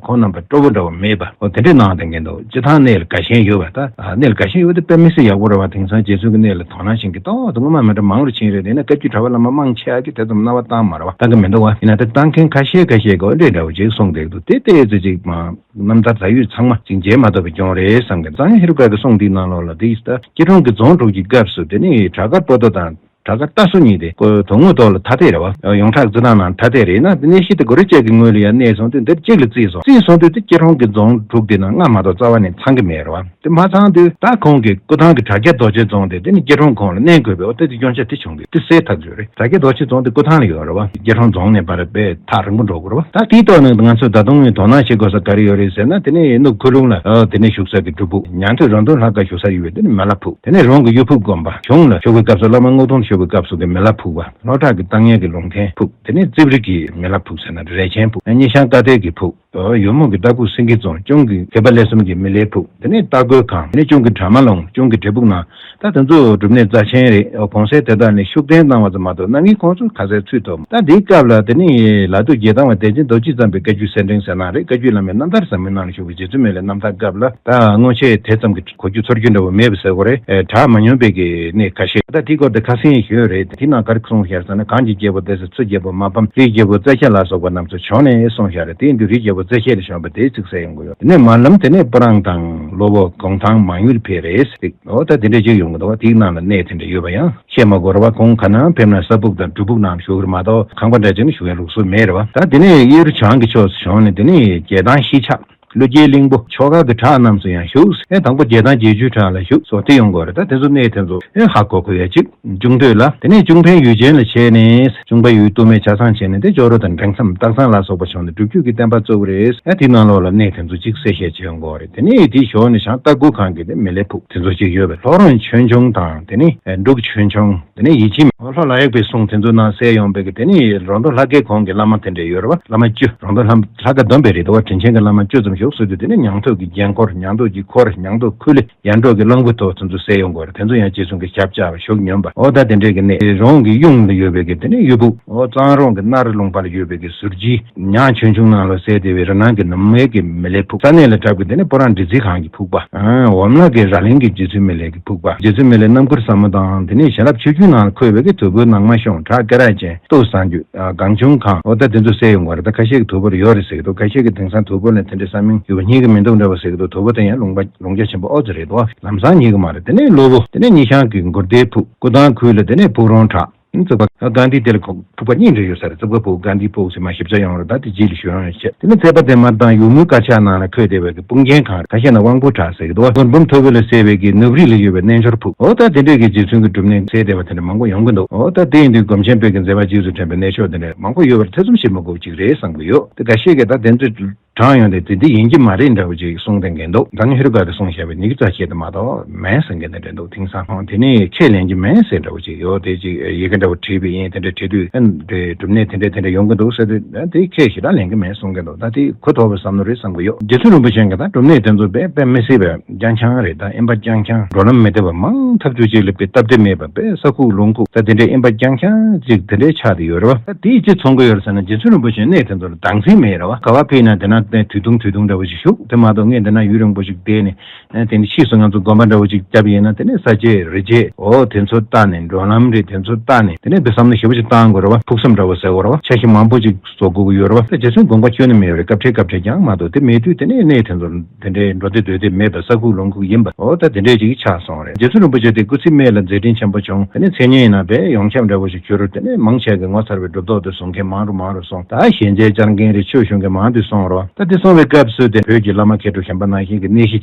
ཁོང་རྣམ་པ་སྤྲོ་པོ་འདྲ་བོ་མེད་པ། འོ་དེ་འདྲའི་ནང་དེ་འགན་འདུག་སྤྱི་བཏང་གནས་ལ་དགའ་ཞེན་ཡོད་པ། ད་གནས་ལ་དགའ་ཞེན་ཡོད་དེ་དཔེ་མི་སྲིད་ཡག་པོ་རེད་བ། དེང་སང་རྗེ་བཙུན་གྱི་གནས་ལ་དོ་སྣང་བྱེད་མཁན་ཏོག་ཏོག་སྔོན་མ་མི་འདྲ་མང་རུ་ཕྱིན་རེད། དེ་ན་བཀའ་བརྒྱུད་གྲྭ་པ་བླ་མ་མང་ཆེ་བ་གིས་དེ་ཙམ་རྣ་བ་བཏང་མ་རེད་བ། བཏང་གི་མི་འདུག་བ། ཡིན་ན་དེ་བཏང་མཁན་ཁ་ཤས་ཁ་ཤས་ཀྱིས་འདྲ་འདྲ་བོ་ཅིག་གསུངས་བསྡད་འདུག་དེ་ལྟས་ཚོད་ཅིག་མ་རྣམ་ཐར་ད་ཡོད་ཚང་མ་ཅིག་མཇལ་མ་ཐུབ་པའི་སྐྱོན་རེད་བསམ་གི། གཙང་སྨྱོན་ཧེ་རུ་ཀ་གིས་གསུངས་དེའི་ནང་ལོགས་ལ་དེ་ཡིས་ད་སྐྱིད་གྲོང་གི་རྫོང་དྲུག་གི་སྐབས་སུ་དེ་ནི་བྲག་དཀར་སྤོ་ཏོ་དང་། དྲག་ཁ་ལྟ་སོ་གཉིས་དེ་ཁོ་དོན་དངོས་ཐོག་ལ་ཐ་དད་རེད་བ། ཡོངས་གྲགས་རྩི་སྟངས་ནང་ཐ་དད་རེད་ན། དེ་གནས་གཞི་དེ་གོ་རེ་གཅིག་གི་ངོས་ལ་ཡང་གནས་སོང་དུས་འདིར་གཅིག་ལ་བརྩིས་སོང་། བརྩིས་སོང་དུས་དེ་སྐྱིད་གྲོང་གི་རྫོང་དྲུག་དེ་ནང་སྔ་མ་གཏོགས་རྩ་བ་ནས་ཚང་གི་མེད་རེད་བ། དེ་མ་ཚང་དུས་ད་ཁོང་གི་སྐུ་ཐང་གི་དྲ་རྒྱ་རྡོ་རྗེ་རྫོང་དེ་དེ་ནི་སྐྱིད་གྲོང་ཁོངས་ལ་གནས་དགོས་པའི་འོ་དེ་དེ་སྐྱོན་ཆ་དེ་བྱུང་དུས་དེ་སེལ་ཐག་ཆོད་རེད། དྲ་རྒྱ་རྡོ་རྗེ་རྫོང་དེ་སྐུ་ཐང་ལ་ཡོད་རེད་བ། སྐྱིད་གྲོང་རྫོང་ནས་པར་དཔེ་ཐག་རིང་པོ་འགྲོ་དགོས་རེད་བ། ད་དེའི་ཐོག་ནས་ང་ཚོས་ད་དུང་དོ་སྣང་བྱེད་དགོས་ས་ག་རེ་ཡོད་རེད་ཟེར་ན། དེ་ནི་ནུབ་ཁུལ་ལུང་ལ་ཨ་དེ་ནས་བཞུགས་ས་གི་སྒྲུབ་ཕུག་ཉང་སྟོད་རོང་སྟོན་ལྷ་ཁང་བཞུགས་ས་ཡོད་པའི་དེ་ནི་མི་ལ་ཕུག་དེ་ནས་རོང་གི་གཡུ་ཕུག་དགོན་པ། གཞུང་ལ་བཞུགས་པའི་སྐབས་སུ་བླ་མ་རྔོག་སྟོན་བཞུགས་པའི་སྐབས་སུ་གི་མི་ལ་ཕུག་པ། ལྷོ་བྲག་གི་བཏང་ཡས་ཀྱི་ལུང་བསྟན་ཕུག་དེ་ནས་རྩིབ་རི་གི་མི་ལ་ཕུག་ཟེར་ན་རས་ཆེན་ཕུག་གཉའ་ཤང་ཀ་ཏའི་གི་ཕུག་ཡོལ་མོ་གི་སྟག་ཕུག་སེང་གེ་རྫོང་། གཅུང་གི་མཁས་པ་ལེགས་གསུམ་གྱི་མི་ལའི་ཕུག་དེ་ནས་སྟག་རྒོད་ཁང་། དེ་ནས་གཅུང་གི་གྲ་མ་ལུང་། གཅུང་གི་བྲག་ཕུག་ནང་། ད་དེ་ཚོ་སྒྲུབ་གནས་རྩ་ཆེན་རེད། གོང་གསལ་དེ་དག་ནི་ཤུགས་བསྟན་གནང་བ་ཙམ་མ་གཏོགས་གནང་མཁན་ཁོང་ཚོ་ག་ཚད་ཚུད་ཐུབ། ད་འདིའི་སྐབས་ལ་དེ་ནི་ལ་དུ་རྒྱལ་ཐང་བ་བདེ་ཆེན་རྡོ་རྗེས་བརྩམས་པའི་བཀའ་བརྒྱུད་གསེར་ཕྲེང་ཟེར་ན་རེད། བཀའ་བརྒྱུད་བླ་མའི་རྣམ་ཐར་ཟབ་མོའི་ནང་ལ་བཞུགས་པའི་རྗེ་བཙུན་མི་ལའི་རྣམ་ཐར་སྐབས་ལ་ད་སྔོན་ཆད་དེ་ཙམ་གྱི་གོ་རྒྱུ་ཚོར་རྒྱུ་འདྲ་བོ་མེད་པ་ཟེར་དགོས་རེད། གྲགས་མ་མྱོང་པའི་གི་གནས་ཁ་ཤས། ད་དེའི་སྐོར་དེ་ཁ་སེང་ཡོད་རེད། དེ་ནང་ག་རེ་གསུངས་བཞག་ཟེར་ན། གངས་ཀྱི་རྒྱལ་པོ་བསྟན་འཛིན་མཚོ་རྒྱལ་པོ་མ་ཕམ། རིའི་རྒྱལ་པོ་རྩེ་རྒྱལ་ལ་སོགས་པ་རྣམས་སུ་བྱོན་ནས་གསུངས་བཞག་རེད། དེ་ཡིན་དུས་རིའི་རྒྱལ་པོ་རྩེ་རྒྱལ་ལ་བྱོན་པ་དེ་ཚིག་གསལ་ཡོང་གི་ཡོད། དེ་ནས་མར་ལམ་དེ་ནས་སྤུ་རངས་དང་ལྷོ་བོ་གུང་ཐང་མང་ཡུལ་ཕེབས་རེད་ཟེར། འོ་ད་དེ་འདྲ་ཅིག་ཡོང་གི་འདུག་བ། དེའི་ནང་ལ་གནས་དེ་འདྲ་ཡོད་པ་ཡང་བཤད་མ་དགོས་རེད་བ། ཁོང་ག་ན་ཕེབས་ན་ས་ཕུག་དང་སྒྲུབ་ཕུག་ནང་བཞུགས་རེད་མ་གཏོགས་ཁང་པ་འདྲ་ཅིག་ནང་བཞུགས་ཡ་ལུགས་སྲོལ་མེད་རེད་བ། ད་དེ་ནས་གཡས་རུ་བྱང་གི་ཕྱོགས་སུ་བྱོན་ནས་དེ་ནས་རྒྱལ་ཐང་གཞིས་ཆགས། ཀླུ་རྒྱལ་གླིང་བུ། ཆོ་ག་གི་བྲག་རྣམས་སུ་ཡང་བཞུགས། ཨེ་དང་པོ་རྒྱལ་ཐང་བརྒྱད་ཅུའི་བྲག་ལ་བཞུགས་སོ། དེ་ཡོང་དགོས་རེད། ད་དེ་ཚོ་གནས་དེ་ཚོ་ཨེ་ཧ་གོ་དགོས་ཡ་གཅིག་གཅུང་སྟོད་ལ། དེ་ནས་གཅུང་འཕན་ཡུལ་ཆེན་ལ་བྱས་ནས་གཅུང་པ་ཡུལ་སྟོད་སྨད་ཆ་ཚང་བྱས་ནས་དེ་ཇོ་རུ་དང་འབྲིང་མཚམས་སྟག་ཚང་ལ་སོགས་པ་བྱུང་ནས་སྒྲུབ་བརྒྱུད་ཀྱི་བསྟན་པ་བཙུགས་རེད། ཨེ་དེ་ནང་ལོགས་ལ་གནས་དེ་ཚོ་གཅིག་གསལ་བཤད་བྱེད་ཡོང་དགོས་རེད། དེ་ནས་དེ་ཞོར་ནས་བྱང་སྟག་ཁུག་ཁང་གི་དེ་མི་ལའི་ཕུག་དེ་ཚོ་གཅིག་ཡོད་པས། ལྷོ་རོང་ཆོས་འབྱུང་དང་དེ་ནས་ཨེ་འབྲུག་ཆོས་འབྱུང་། དེ་ནས་ཡིད་ཆེས་ལྷོ་ལ་ཡག་པའི་གསུང་དེ་ཚོ་ནང་གསལ་ཡོང་པའི་གི། དེ་ནས་རོང་དུ་ལྷ་སྐལ་གོང་གི་བླ་མ་དེ་འདྲས་ཡོད་རེད་བ། བླ་མ་བཅུ། རོང་དུ་ལྷ་ལྷ་སྐལ་བསྡོམས་པས་རེད་དོ། དྲིན་ཆེན་གྱི་བླ་མ་བཅུ་ཙམ་བཞུགས་ཟེར་དུས་དེ་ནས་ཉང་སྟོད་ཀྱི་རྒྱན་འཁོར། ཉང་སྟོད་ཀྱི་འཁོར། ཉང་སྟོད་ཁུ་ལེ། ཡར་འབྲོག་གི་གླང་པོའི་ཐོག་དེ་ཚོ་གསལ་ཡོང་གི་རེད། དེ་ཚོ་ཡང་རྗེ་བཙུན་གྱི་ཞབས་བཅགས་པ་ཞུགས་སྙོམས་པ། འོ་ད་དེ་འདྲས་ཀྱི་གནས། རོང་གི་གཡུང་ལ་ཡོད་པའི་གི་དེ་ནས་གཡུ་ཕུག་འོ་གཙང་རོང་གི་སྣར་ལུང་པ་ལ་ཡོད་པའི་གི་ཟུར་བརྗིད། ཉང་ཆོས་འབྱུང་ནང་ལ་གསལ་བསྡད་པའི་རི་ནང་གི་ནུབ་མའི་གི་མི་ལའི་ཕུག་ས་གནས་ལ་གྲགས་པའི་དེ་ནས་སྤུ་རངས་འབྲི་རྩིས་ཁང་གི་ཕུག་པ། ཨ་འོ་མ་ལ་གི་ར་གླིང་གི་རྗེ་བཙུན་མི་ལའི་གི་ཕུག་པ། རྗེ་བཙུན་མི་ལའི་རྣམ་མགུར་ཟབ་མོ་དང་། དེ་ནས་བྱིན་རླབས་ཆོས་བརྒྱུད་ནང་ལ་འཁོད་པའི་གི་དུས་འཁོར་ནང་མ་ཤོང་བྲག་སྐེ་རགས་ཅན། སྟོད་བཟང་རྒྱུད། ཨ་སྒང་ཆུང་ཁང་། འོ་ད་དེ་ཚོ་གསལ་ཡོང་གི་རེད། ད་ཁ་ཤས་ཀྱི་དུས་འཁོར་ཡོད་རེད་ཟེར་གི་འདུག་ཁ་ཤས་ཀྱི་དེང་སང་དུས་འཁོར་ནས་དེ་འདྲའི་ས་མིང་ཡོད་པ་རྙེད་ཀྱི་མི་འདུག་འདྲ་བ་ཟེར་གི་འདུག་དུས་འཁོར་དེ་ཡང་ལུང་པ་ལུང་རྒྱ་ཆེན་པོ་ཨོ་ཙི་རེད་དོ། ལམ་སང་རྙེད་ཀྱི་མ་རེད། དེ་ནས་ལྷོ་བོ། དེ་ནས་སྙི་ཤང་གི་མགུར་སྡེའི་ཕུག་སྐུ་ཐང་ཁུལ་ལ་དེ་ནས་ཕུག་རོང་བྲག་རྩིབས་ཁ་སྒང་སྟེང་དེ་ལ་ཁོ་ཕུག་པ་གཉིས་འདྲ་ཡོད་ས་རེད། རྩིབས་ཁ་ཕུག་སྒང་སྟེང་ཕུག་ཟེར་མ་ཞིབ་ཆ་ཡོང་རེད། ད་དེ་རྗེས་ལ་ཞུ་ཡོང་ཡོད་ཆེ། དེ་ནས་ཚལ་པ་དེ་མར་དང་ཡུལ་མུའི་དཀར་ཆག་ནང་ལ་འཁོད་བསྡད་པའི་གི་དཔུང་རྒྱན་ཁང་རེད། ཁ་ཤས་ན་དབང་པོ་བྲག་ཟེར་གི་འདུག་མགོན་འབུམ་ཐོར་བུ་ལ་གསལ་བའི་གི་ནུབ་རི་ལ་ཡོད་པའི་རྣལ་འབྱོར་ཕུག་འོ་ད་དེ་འདྲས་ཀྱི་རྗེ་བཙུན་གྱི་སྒྲུབ་གནས་གསལ་བསྡད་པ་དེ་འདྲ་མང་པོ་ཡོང་གི་འདུག་འོ་ད་དེ་ཡིན་དུས་སྒོམ་ཆེན་པའི་གི་མཛད་པ་རྗེས་སུ་དྲན་པའི་གནས་མཆོག་དེ་འདྲས་མང་པོ་ཡོད་པར་ཐེ་ཚོམ་བྱེད་མི་དགོས་པ་ཅིག་རེད་བསམ་གི་ཡོད། དེ་འགའ་ཤས་ཀྱིས་ད་དེ་ཚོ་དྲངས་ཡོང་དུས་དེ་འདི་ཡིན་གྱི་མ་རེད་འདྲ་བོ་ཅིག་གསུང་བསྡད་མཁན་འདུག་ད་ནི་ཧེ་རུ་ཀ་གིས་གསུངས་བཞག་པའི་ནི་གི་རྩ་ཆེ་དེ་མ་གཏོགས་མེད་གསུང་མཁན་དེ་འདྲ་འདུག་དེང་སང་ཁོང་དེ་ནས་ཁས་ལེན་གྱི་མེད་ཟེར་འདྲ་བོ་ཅིག་ཡོད། དེ་ཅིག་ཡི་གེ་འདྲ་བོ་བྲིས་པ་ཡིན། དེ་འདྲ་བྲིས་དུས་ཨ་ནི་སྒྲུབ་གནས་དེ་འདྲ་དེ་འདྲ་ཡོང་གི་འདུག་ཟེར་དུས་ཨ་དེ་ཁས་ཞེ་དྲག་ལེན་གྱི་མེད་གསུང་གི་འདུག་ད་དེ་གོ་ཐོབ་པའི་བསམ་བློ་རེད་བསམ་གི་ཡོད། རྗེ་བཙུན་རིན་པོ་ཆེ་གིས་ད་སྒྲུབ་གནས་དེ་ཚོ་དཔེ་དཔེ་མི་སྲིད་པའི་རྐྱང་རྐྱང་རེད། ད་དབེན་པ་རྐྱང་རྐྱང་འགྲོ་ལམ་མི་བདེ་བ་མང་ཐབས་ཇུས་ཅིག་ལ་དཔེ་སྟབས་བདེ་མེད་པ་དཔེ་ས་ཁུག་ལུང་ཁུག་ད་དེ་འདྲའི་དབེན་པ་རྐྱང་རྐྱང་ཅིག་དེ་འདྲའི་ཆགས་བསྡད་ཡོད་རེད་བ། ད་དེ་ཅི་མཚོན་གི་ཡོད་རེད་ཟེར་ན་རྗེ་བཙུན་རིན་པོ་ཆེ་གནས་དེ་ཚོ་ལ་སྡང་ཟིན་མེད་རེད་བ། ག་པར་ཕེབས་ན་དེ་ན་དུས་ཐུང་དུས་ཐུང་འདྲ་བོ་ཞིག་བཞུགས། དེ་མ་གཏོགས་ངས་དེ་ན་ཡུན་རིང་པོ་ཞིག་བསྡད་ནས་ཨ་དེ་ནས་ཕྱིས་སུ་ང་ཚོ་དགོན་པ་འདྲ་བོ་ཅིག་བརྒྱབ་ཡིན་ན་དེ་ནས་ས་དཔྱད་རི་དཔྱད་འོ་དེ་ཚོ་བལྟས་ནས་འགྲོ་ལམ་རེད་དེ་ཚོ་བལྟས་ནས་དེ་ནས་དེ་བསམ་བློ་ཞེ་པོ་ཅིག་བཏང་དགོས་རེད་བ། ཕུགས་བསམ་འདྲ་བོ་ཟེར་དགོས་རེད་བ། འཆར་གཞི་མང་པོ་ཅིག་བཟོ་དགོས་ཀྱི་ཡོད་རེད་བ། ད་རྗེ་བཙུན་དགོངས་པ་ཁྱོན་ནས་མེད་རེད། སྐབས་འཕྲལ་སྐབས་འཕྲལ་ཀྱང་མ་གཏོགས་དེ་མེད་དུས་དེ་ནས་གནས་དེ་ཚོ་དེ་འདྲའི་འགྲོ་བདེ་སྡོད་བདེ་མེད་པ། ས་ཁུག་ལུང་ཁུག་ཡིན་པ་འོ་ད་དེ་འདྲས་ཅིག་ཆགས་སོང་རེད། རྗེ་བཙུན་རིན་པོ་ཆེ་དེ་སྐུ་ཚེ་སྨད་ལ་མཛད་འཕྲིན་ཆེན་པོ་བྱུང་། དེ་ནས་མཚན་སྙན་ཡིན་ན་དཔེ་ཡོངས་ཁྱབ་འདྲ་བོ་ཞིག་གྱུར། དེ་ནས་མང་ཆེ་གི་ངོ་མཚར་བའི་གྲུབ་ཐོབ་དེ་བཟུང་མཁན་མང་རུ་མང་རུ་སོང་། ད་ཞལ་མཇལ་བཅར་མཁན་རེད། ཆོས་ཞུ་མཁན་མང་དུ་སོང་རོགས། ད་དེ་སོང་བའི་སྐབས་སུ་དེ་བོད་ཀྱི་བླ་མ་མཁས་གྲུབ་གཞན་པ་ནང་བཞིན་གྱི་གནས་གཞི་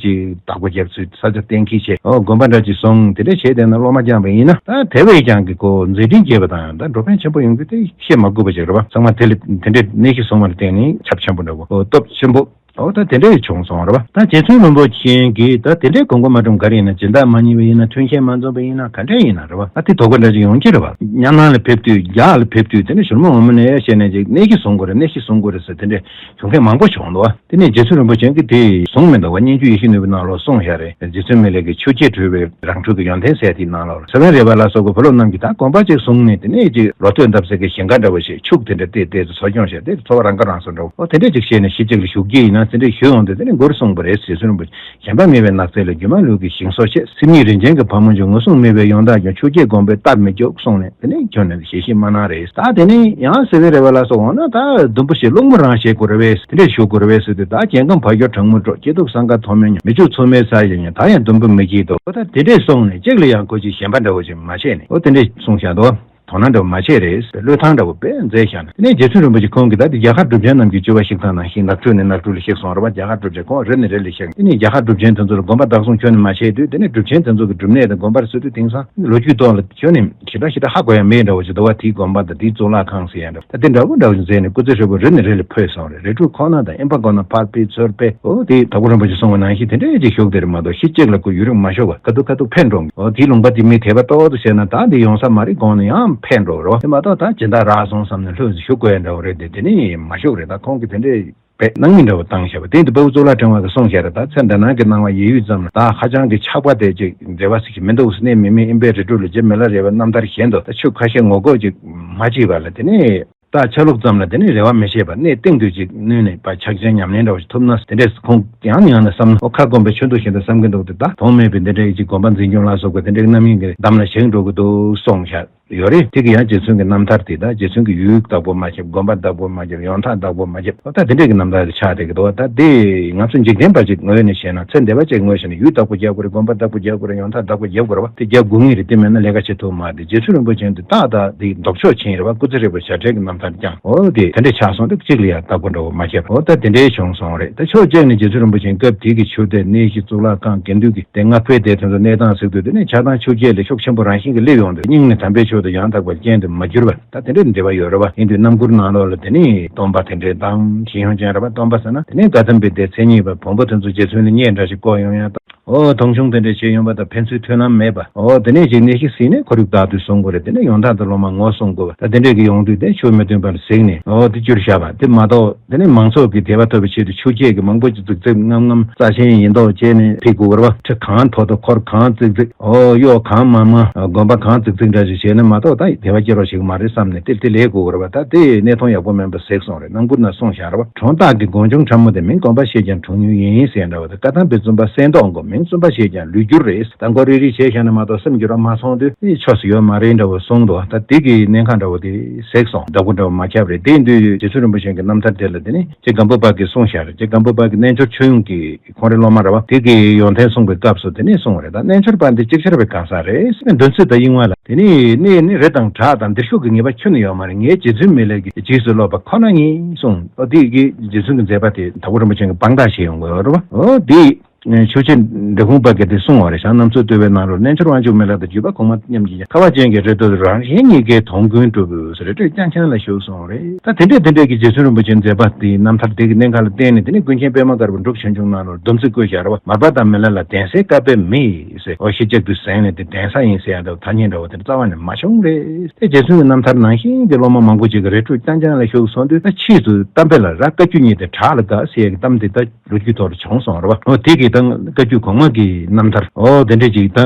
ཅིག་བདག་པོ་རྒྱབ་ཚུལ་ས་ཆ་གཏན་འཁེལ་བྱས། ཨོ་དགོན་པ་འདྲ་ཅིག་བཟུང་། དེ་འདྲ་བྱས་བསྡད་ན་སློབ་མ་སྦྱངས་པ་ཡིན་ན་ད་དེ་བས་ཀྱང་གི་ཁོ་མཛད་འཕྲིན་རྒྱས་པ་དང་ད་འགྲོ་ཕན་ཆེན་པོ་ཡོང་རྒྱུ་དེ་བཤད་མ་དགོས་པ་ཅིག་རེད་བ། ཚང་མ་དེ་ལ་དེ་འདྲའི་གནས་གཞི་བཟུང་བ་ལ་བརྟེན་ནས་ཁྱབ་ཆེན་པོ་འདྲ་བོ་ཨོ་སྟོབས་ཆེན་པོ་ཨོ་ད་དེ་འདྲ་བྱུང་སོང་རེད་བ། ད་རྗེ་བཙུན་རིན་པོ་ཆེ་གིས་ད་དེ་འདྲའི་དགོངས་པ་མ་འགྲུབ་ག་རེ་ཡིན་ན་སྦྱིན་བདག་མ་རྙེད་པ་ཡིན་ན་མཐུན་རྐྱེན་མ་འཛོམས་པ་ཡིན་ན་ག་འདྲ་ཡིན་ན་རེད་བ། ད་དེ་དོགས་པ་འདྲ་ཅིག་ཡོང་གི་རེད་བ། གཉའ་ནང་ལ་ཕེབས་དུས་རྒྱ་ལ་ཕེབས་དུས་དེ་ནས་ཞོལ་མོ་འོ་མ་ནས་བཤད་ནས་ཅིག་གནས་གཞི་བཟུང་དགོས་རེད། གནས་གཞི་བཟུང་དགོས་རེད་ཟེར་དེ་འདྲའི་ཞུ་མཁན་མང་པོ་བྱུང་འདུག་བ། དེ་ནས་རྗེ་བཙུན་རིན་པོ་ཆེ་གིས་དེ་བཟུང་མི་འདུག་བ། སྙན་བརྒྱུད་ཡིད་བཞིན་ནོར་བུའི་ནང་ལོགས་གསུངས་བཞག་རེད། རྗེ་བཙུན་མི་ལའི་གི་ཆོས་བརྒྱད་གྲོལ་བའི་རང་གྲོལ་གྱི་ཡོན་ཏན་ཟེར་དེའི་ནང་ལོགས་ལ། ས་བོན་རས་པ་ལ་སོགས་པའི་བུ་སློབ་རྣམས་ཀྱིས་ད་དགོན་པ་གཅིག་བཟུང་ནས་དེ་ནས་ཅིག་ལོ་ཐོས་འདབ་སེ་གི་ཞིང་ཁ་འདྲ་བོ་ཞིག་ཕྱུགས་དེ་འདྲ་བལྟས་བལྟས་ཚེ་འཚོ་སྐྱོང་བྱས་ཏེ་འཚོ་བ་རང་ཁ་རང་གསོ་འདྲ་བོ་ཨོ་དེ་འདྲ་ཅིག་བྱས་ནས་གཞི་གཅིག་ལ་བཞུགས་ཀྱི་ཡིན་ན། དེ་འདྲ་ཞུས་ཡོང་དུས་དེ་ནས་མགུར་གསུངས་པ་རེད། རྗེ་བཙུན་རིན་པོ་ཆེ། ཞེན་པ་མེད་པའི་ནགས་ཚལ་ལ། སྒྱུ་མ་ལུས་ཀྱི་ཞིང་སོགས་བཅས། སྲིད་ཉིད་རིན་ཆེན་གྱི་ཕག་མོ་འབྱུང་། ངོས་བཟུང་མེད་པའི་ཡོན་བདག་ཀྱང་། ཆོས་བརྒྱད་བསྒོམས་པས་སྟབས་མི་སྐྱོ་གསུངས་ནས། དེ་ནས་ཁྱོད་ནི་ཞལ་བཞེས་མ་གནང་རེད། ད་དེ་ནས་ཡང་སེ་བན་རས་པ་ལ་སོགས་འོང་ན། ད་དུམ་བུ་ཞིག་སློང་མོ་རང་བྱེད་དགོས་རེད་པས། དེ་འདྲས་ཞུ་དགོས་རེད་པས་ཟེར་དུས། ད་རྒྱལ་ཁམས་བ་སྐྱོར་གྲང་མོ་འགྲོ། སྐྱིད་སྡུག་བསམ་དཀའ་མཐོང་མེད་མྱོང་། མི་ཕྱུགས་མཚོ་མོའི་ས་ཡིན་མྱོང་། ད་ཡང་དུམ་བུ་མི་སྐྱིད་དོ། ད་དེ་འདྲས་གསུངས་ནས། གཅིག་ལ་ཡང་ཁོ་ཅིག་ཞེན་པ་འདྲ་བོ་ཅིག་མ་བྱས་ནས། འོ་དེ་འདྲས་གསུངས་བཞག་འདུག་དོ་སྣང་འདྲ་བོ་མ་བྱས་རེད། བློས་ཐང་འདྲ་བོ་དཔེ་མཛད་བཞག་ནས། དེ་ནས་རྗེ་བཙུན་རིན་པོ་ཆེ་ཁོང་གིས་ད་དེ་རྒྱ་གར་གྲུབ་ཆེན་རྣམས་ཀྱི་སྤྱོད་པ་ཞིག་དང་། ནང་བཞིན་ནགས་ཁྲོད་ནས་ནགས་ཁྲོད་ལ་གཤེགས་སོང་རེད་པ། རྒྱ་གར་གྲུབ་ཆེན་ཁོང་རི་ནས་རི་ལ་གཤེགས། དེ་ནས་རྒྱ་གར་གྲུབ་ཆེན་དེ་ཚོ་ལ་དགོན་པ་བདག་བཟུང་ཁྱོན་ནས་མ་བྱས་དུས། དེ་ནས་གྲུབ་ཆེན་དེ་ཚོ་གི་སྒྲུབ་གནས་དང་དགོན་པ་ལ་སོང་དུས། དེང་སང་ལོ་རྒྱུས་ཐོག་ལ་ཁྱོན་ནས་ཞེ་དྲག་ཞེ་དྲག་ཧ་གོ་ཡ་མེད་འདྲ་བོ་ཅིག་འདུག་པ། དེའི་དགོན་པ་དང་དེའི་གཙུག་ལག་ཁང་ཟེར་ཡ་འདྲ་བོ། ད་དེ་འདྲ་བོ་འདྲ་བོ་ཅིག་མཛད་ནས། སྐུ་ཚེ་ཧྲིལ་པོ་རི་ནས་རི་ལ་འཕོས་སོང་རེད། རི་ཁྲོད་ཁོག་ནག་དང་། ཨེ་ཕ་ཁོག་ནག་ཕར་ཕུད་ཚུར་ཕུད། འོ་དེ་དྭགས་པོ་རིན་པོ་ཆེ་གསུངས་པ་ནང་བཞིན་དེ་འདྲས་ཅིག་བཞུགས་བསྡད་རེད་མ་གཏོགས། གཞི་གཅིག་ལ་ཁོ་ཡུན་རིང་མ་བཞུགས་པ། ཁ་ཐུག་ཁ་ཐུག་ཕེབས་འགྲོ། འོ་དེའི་ལུང་པ་དེ་མི་དད་པ་ཏོག་ཏོ་བྱས་ན། ད་དེ་ཡོང་ས་མ་རེད། དགོངས་ནས་ཡང་ཕེབས་འགྲོ་རོ། དེ་མ་གཏོགས་ད་སྦྱིན་བདག་རག་སོང་བསམ་ནས་ལྷོད་ཟིག་བཞུགས་དགོས་ཡ་འདྲ་བོ་རེད་དེ། དེ་ནས་མ་བཞུགས་རེད། ད་ཁོང་གིས་དེ་འདྲས་དཔེ་སྣང་མེད་འདྲ་བོ་བཏང་བཞག་པ། དེ་དུས་དཔའ་བོ་གཙུག་ལག་ཕྲེང་བ་གིས་གསུངས་བཞག་རེད། ད་ཚེ་འདི་སྣང་གི་སྣང་བ་ཡིད་ཡུལ་ཙམ་ལ། ད་ཧ་ཅང་གི་ཆགས་པ་དེ་ཅིག་འབྲེལ་བ་ཞིག་མི་འདུག་ཟེར། གནས་མི་དམན་ཨིན་པས། རི་ཁྲོད་ལ་རྗེ་མི་ལ་རས་པའི་རྣམ་ཐར་བཞིན་དུ། ད་ཆོས་ཁ་ཤས་ངོ་རྒོལ་ཅིག་མ་བྱས་པ་ལ། དེ་ནས་ད་ཆ་ལུགས་ཙམ་ལ་དེ་ནས་རེ་བ་མི་བྱེད་པ། གནས་སྟེང་དུ་ཅིག་གནོན་ནས་ཕར་ཕྱག་ཆེན་ཉམས་ལེན་འདྲ་བོ་ཞིག་ཐུབ་ན། དེ་འདྲས་ཁོང་ཡང་ནས་ཡང་ན་བསམ་ན། འོ་ཁ་སྐོམ་པའི་ཆུ་འདུག་བཞིན་དུ་བསམ་གྱི་འདུག་སྟེ། ད་དོན་མེད་པའི་འདི་འདྲའི་ཅིག་དགོན་པ་འཛིན་སྐྱོང་ལ་སོགས་པའི་དེ་འདྲའི་རྣམ་གཡེང་གི་འདམ་ལ་ཞེན་འགྲོ་གི་འདུག་གསུངས་བཞག་ཡོད་རེད། དེ་གི་ཡང་རྗེ་བཙུན་གྱི་རྣམ་ཐར་དེ། ད་རྗེ་བཙུན་གྱི་ཡུལ་བདག་པོ་མ་བྱེད། དགོན་པ་བདག་པོ་མ་བྱེད། ཡོན་བདག་བདག་པོ་མ་བྱེད། འོ་ད་དེ་འདྲས་ཀྱི་རྣམ་ཐར་དེ་ཆགས་བསྡད་ཀྱི་འདུག་ད་དེ་ང་ཚོ་འཇིག་རྟེན་པ་ཅིག་ངོས་ནས་བཤད་ན། ཚེ་འདས་པ་ཅིག་ངོས་བྱས་ན། ཡུལ་བདག་པོ་རྒྱག་དགོས་རེད། དགོན་པ་བདག་པོ་རྒྱག་དགོས་རེད། ཡོན་བདག་བདག་པོ་རྒྱག་དགོས་རེད་པ། དེ་རྒྱག་དགོས་ངེས་རེད། དེ་མེད་ན་ལས་ཀ་བྱེད་ཐུབ་མ་རེད། རྗེ་བཙུན་རིན་པོ་ཆེ་འདི་ཏག་ཏག་དེ་ལྡོག་ཕྱོགས་ཕྱིན་རེད་པ། སྐུ་ཚེ་ཧྲིལ་པོ་བྱ་བྲལ་གྱི་རྣམ་ཐར་བསྐྱངས། འོ་དེ་དེ་འདྲས་ཆགས་སོང་དུས། གཅིག་ལ་ཡང་བདག་པོ་འདྲ་བོ་མ་བྱས་པ། འོ་ད་དེ་འདྲས་བྱུང་སོང་རེད། ད་ཕྱོགས་གཅིག་ནས་རྗེ་བཙུན་རིན་པོ་ཆེ་སྐབས་དེ་གི་ཆོས་སྡེ། གནས་གཞི། གཙུག་ལག་ཁང་། དགེ་འདུན་གྱི་སྡེ་ལྔ་ཕུད་དེ་དེ་ཚོ་གནས་སྟངས་གཟིགས་དུས། དེ་ནས་ཆགས་སྡང་ཆོས་བརྒྱད་ལ་ཤུགས་ཆེན་པོ་རང་བཞིན་གྱིས་སླེབས་ཡོང་དུས། སྙིང་ནས་དམ་པའི་ཆོས་དང་ཡང་དག་པར་རྐྱེན་དུ་མ་གྱུར་པ། ད་དེ་འདྲའི་འབྲེལ་བ་ཡོད་རེད་པ། ཡིན་དུས་རྣམ་མགུར་ནང་ལོགས་ལ་དེ་ནས་སྟོན་པ་དེ་འདྲའི་གདམས། ཞི་གཡོན་ཅན་རེད་པ། སྟོན་པ་ཟེར་ན། དེ་ནས་དགའ་ལྡན་པའི་སྡེ་མཚན་ཉིད་པ། བོན་པོ་དེ་ཚོ་རྗེ་བཙུན་ལ་བརྙས་འདྲ་ཞིག་བཀོད་ཡོང་ཡ་དང་། འོ་མཐོང་ཆུང་དེ་འདྲ་བྱེད་ཡོང་པ་དང་། ཕན་ཚུན་མཐུན་ལམ་མེད་པ། འོ་དེ་ནས་ཅིག་གནས་གཞི་ཟིན་ནས་ཁོར་ཡུག་བདག་ཏུ་བཟུང་དགོས་རེད། དེ་ནས་ཡོན་བདག་དང་སློབ་མ་ངོ་སྲུང་དགོས་པ། ད་དེ་འདྲས་ཀྱི་ཡོང་དུས། དེ་ཆོས་མི་མཐུན་པ་ལ་གཟིགས་ནས། འོ་དེ་བསྐྱུར་བཞག་པ་དེ་མ་གཏོགས། དེ་ནས་མང་ཚོགས་ཀྱི་དད་པ་ཐོབ་པའི་ཆེད་དུ་ཆོས་བརྒྱད་ཀྱི་མང་པོ་ཅིག་རྫིག་རྫིག་ངམ་ངམ་རྩ་ཆེན་ཡིན་མདོག་བྱས་ནས་ཕེབས་དགོས་པ་རེད་པ། ཁྲི་གང་མཐོ་མཐོ། འཁོར་གང་རྫིག་རྫིག་འོ་གཡོག་གང་མང་མང་། དགོན་པ་གང་རྫིག་རྫིག་འདྲ་ཞིག་བྱས་ནས་མ་གཏོགས། ད་དད་པ་སྐྱེ་རོགས་ཞིག་མ་རེད་བསམ་ནས་དེ་དེ་ལས་དགོས་པ་རེད་པ། ད་དེ་གནས་མཐོང་ཡག་པོ་མིན་པ་གཟིགས་སོང་རེད། རྣམ་མགུར་ན་གསུངས་བཞག་རེད་པ། གྲོང་རྟགས་ཀྱི་དགོན་ཆུང་ཁྲ་མོ་དེ། མིང་དགོན་པ་ཞེས་ཀྱང་གྲོང་ཡུལ་ཡིན་ཟེར་འདྲ་བ་དེ། བཀའ་གདམས་པའི་བཙུན་པ་གསེར་མདོག་མགོ། མིང་བཙུན་པ་ཞེས་ཀྱང་ལུས་འགྱུར་རེད། ད་མགོ་རིལ་རིལ་བྱས་བཞག་ནས་མ་གཏོགས། སེམས་འགྱུར་བ་མ་སོང་དུས། ཨེ་ཆོས་སུ་ཡོད་མ་རེད་འདྲ་བོ་གསུངས་འདུག་ད་དེ་གི་གནད་འགག་འདྲ་བོ་དེ་གཟིགས་སོང་། བདག་པོ་འདྲ་བོ་མ་ཁྱབ་རེད། དེ་ཡིན་དུས་རྗེ་བཙུན་རིན་པོ་ཆེ་གི་རྣམ་ཐར་དེ་ལ། དེ་ནས་རྗེ་སྒམ་པོ་པ་གིས་གསུངས་བཞག་རེད། རྗེ་སྒམ་པོ་པ་གིས་རྣལ་འབྱོར་ཆོས་དབྱིངས་ཀྱི་ཁོང་རའི་སློབ་མ་རེད་པ། དེ་གི་ཡོན་ཏན་གསུངས་པའི་སྐབས་སུ་དེ་ནས་གསུངས་པ་རེད། ད་རྣལ་འབྱོར་པ་འདི་ཅིག་ཆར་པའི་གང་ཟག་རེད། འདོན་ཚུལ་དང་དབྱིངས་པ་ལ། དེ་ནས་གནས་ནི་རི་དང་བྲག་དང་། འདིར་བཞུགས་ཀྱི་ངེས་པ་ཁྱོན་ནས་ཡོད་མ་རེད། ངའི་རྗེ་བཙུན་མི་ལ་གི་རྗེས་སུ་སློབ་པ་ཁོ་ན་ཉིད་གསུངས། ཨོ་དེ་གི་རྗེ་བཙུན་གྱི་མཛད་པ་དེ་དྭགས་པོ་རིན་པོ་ཆེ་གིས་དཔང་རྟགས་བྱས་ཡོང་དགོས་རེད་པ། ཨོ་དེ། ཆོས་རྗེ་འབྲི་གུང་པ་གིས་དེ་གསུངས་པ་རེད། ཞང་གནམ་མཚོ་བཏུལ་བའི་ནང་ལོགས། རྣལ་འབྱོར་དབང་ཕྱུག་མི་ལ་དང་། བརྒྱུད་པ་གོང་མ་མཉམ་གྱིས་ཀྱང་། ཁ་བ་ཅན་གྱི་རེ་ལྟོས་རང་གཞན་གཉིས་ཀའི་དོན་ཀུན་གྲུབ་ཟེར། རེ་ལྟོས་རྐྱང་རྐྱང་ལ་བཞུགས་སོང་རེད། ད་དེ་འདྲས་དེ་འདྲས་ཀྱི་རྗེ་བཙུན་རིན་པོ་ཆེའི་མཛད་པ་དེའི་རྣམ་ཐར་དེ་གི་གནད་འགག་ལ་བརྟེན་ནས། དེ་ནས་ཀུན་མཁྱེན་པད་མ་དཀར་པོ་སྒྲུབ་ཆོས་འབྱུང་ནང་ལོགས་སྡོམ་ཚིག་བཀོད་བཞག་རེད་པ། མར་པ་དང་མི་ལ་ལ་གདན་སའི་བཀའ་དཔེ་མེད་ཟེར། འོ་ཞི་གཅིག་ཏུ་གཟན་ལས་ཏེ་གདན་ས་ཡིན་ཟེར་ཡ་འདྲ་བོ་ཐ་སྙད་འདྲ་བོ་དེ་རྩ་བ་ནས་མ་བྱུང་རེད། དེ་རྗེ་བཙུན་གྱི་རྣམ་ཐར་ནང་བཞིན་གྱི་སློབ་མ་མང་པོ་ཅིག་གིས་རེ་ལྟོས་རྐྱང་རྐྱང་ལ་བཞུགས་སོང་དུས། ད་ཕྱིས་སུ་གཏམ་དཔེ་ལ་ར་བཀའ་བརྒྱུད་གཉིས་ཏེ་བྲག་ལ་དགའ་ཟེར་ཡ་གི་གཏམ་དེ་ད་ལོ་རྒྱུས་ཐོག་ལ་བྱུང་སོང་རེད་པ། འོ་དེ་གི་ད་བཀའ་བརྒྱུད་གོང་མ་གི་རྣམ་ཐར། འོ་དེ་འདྲས་ཅིག་ད་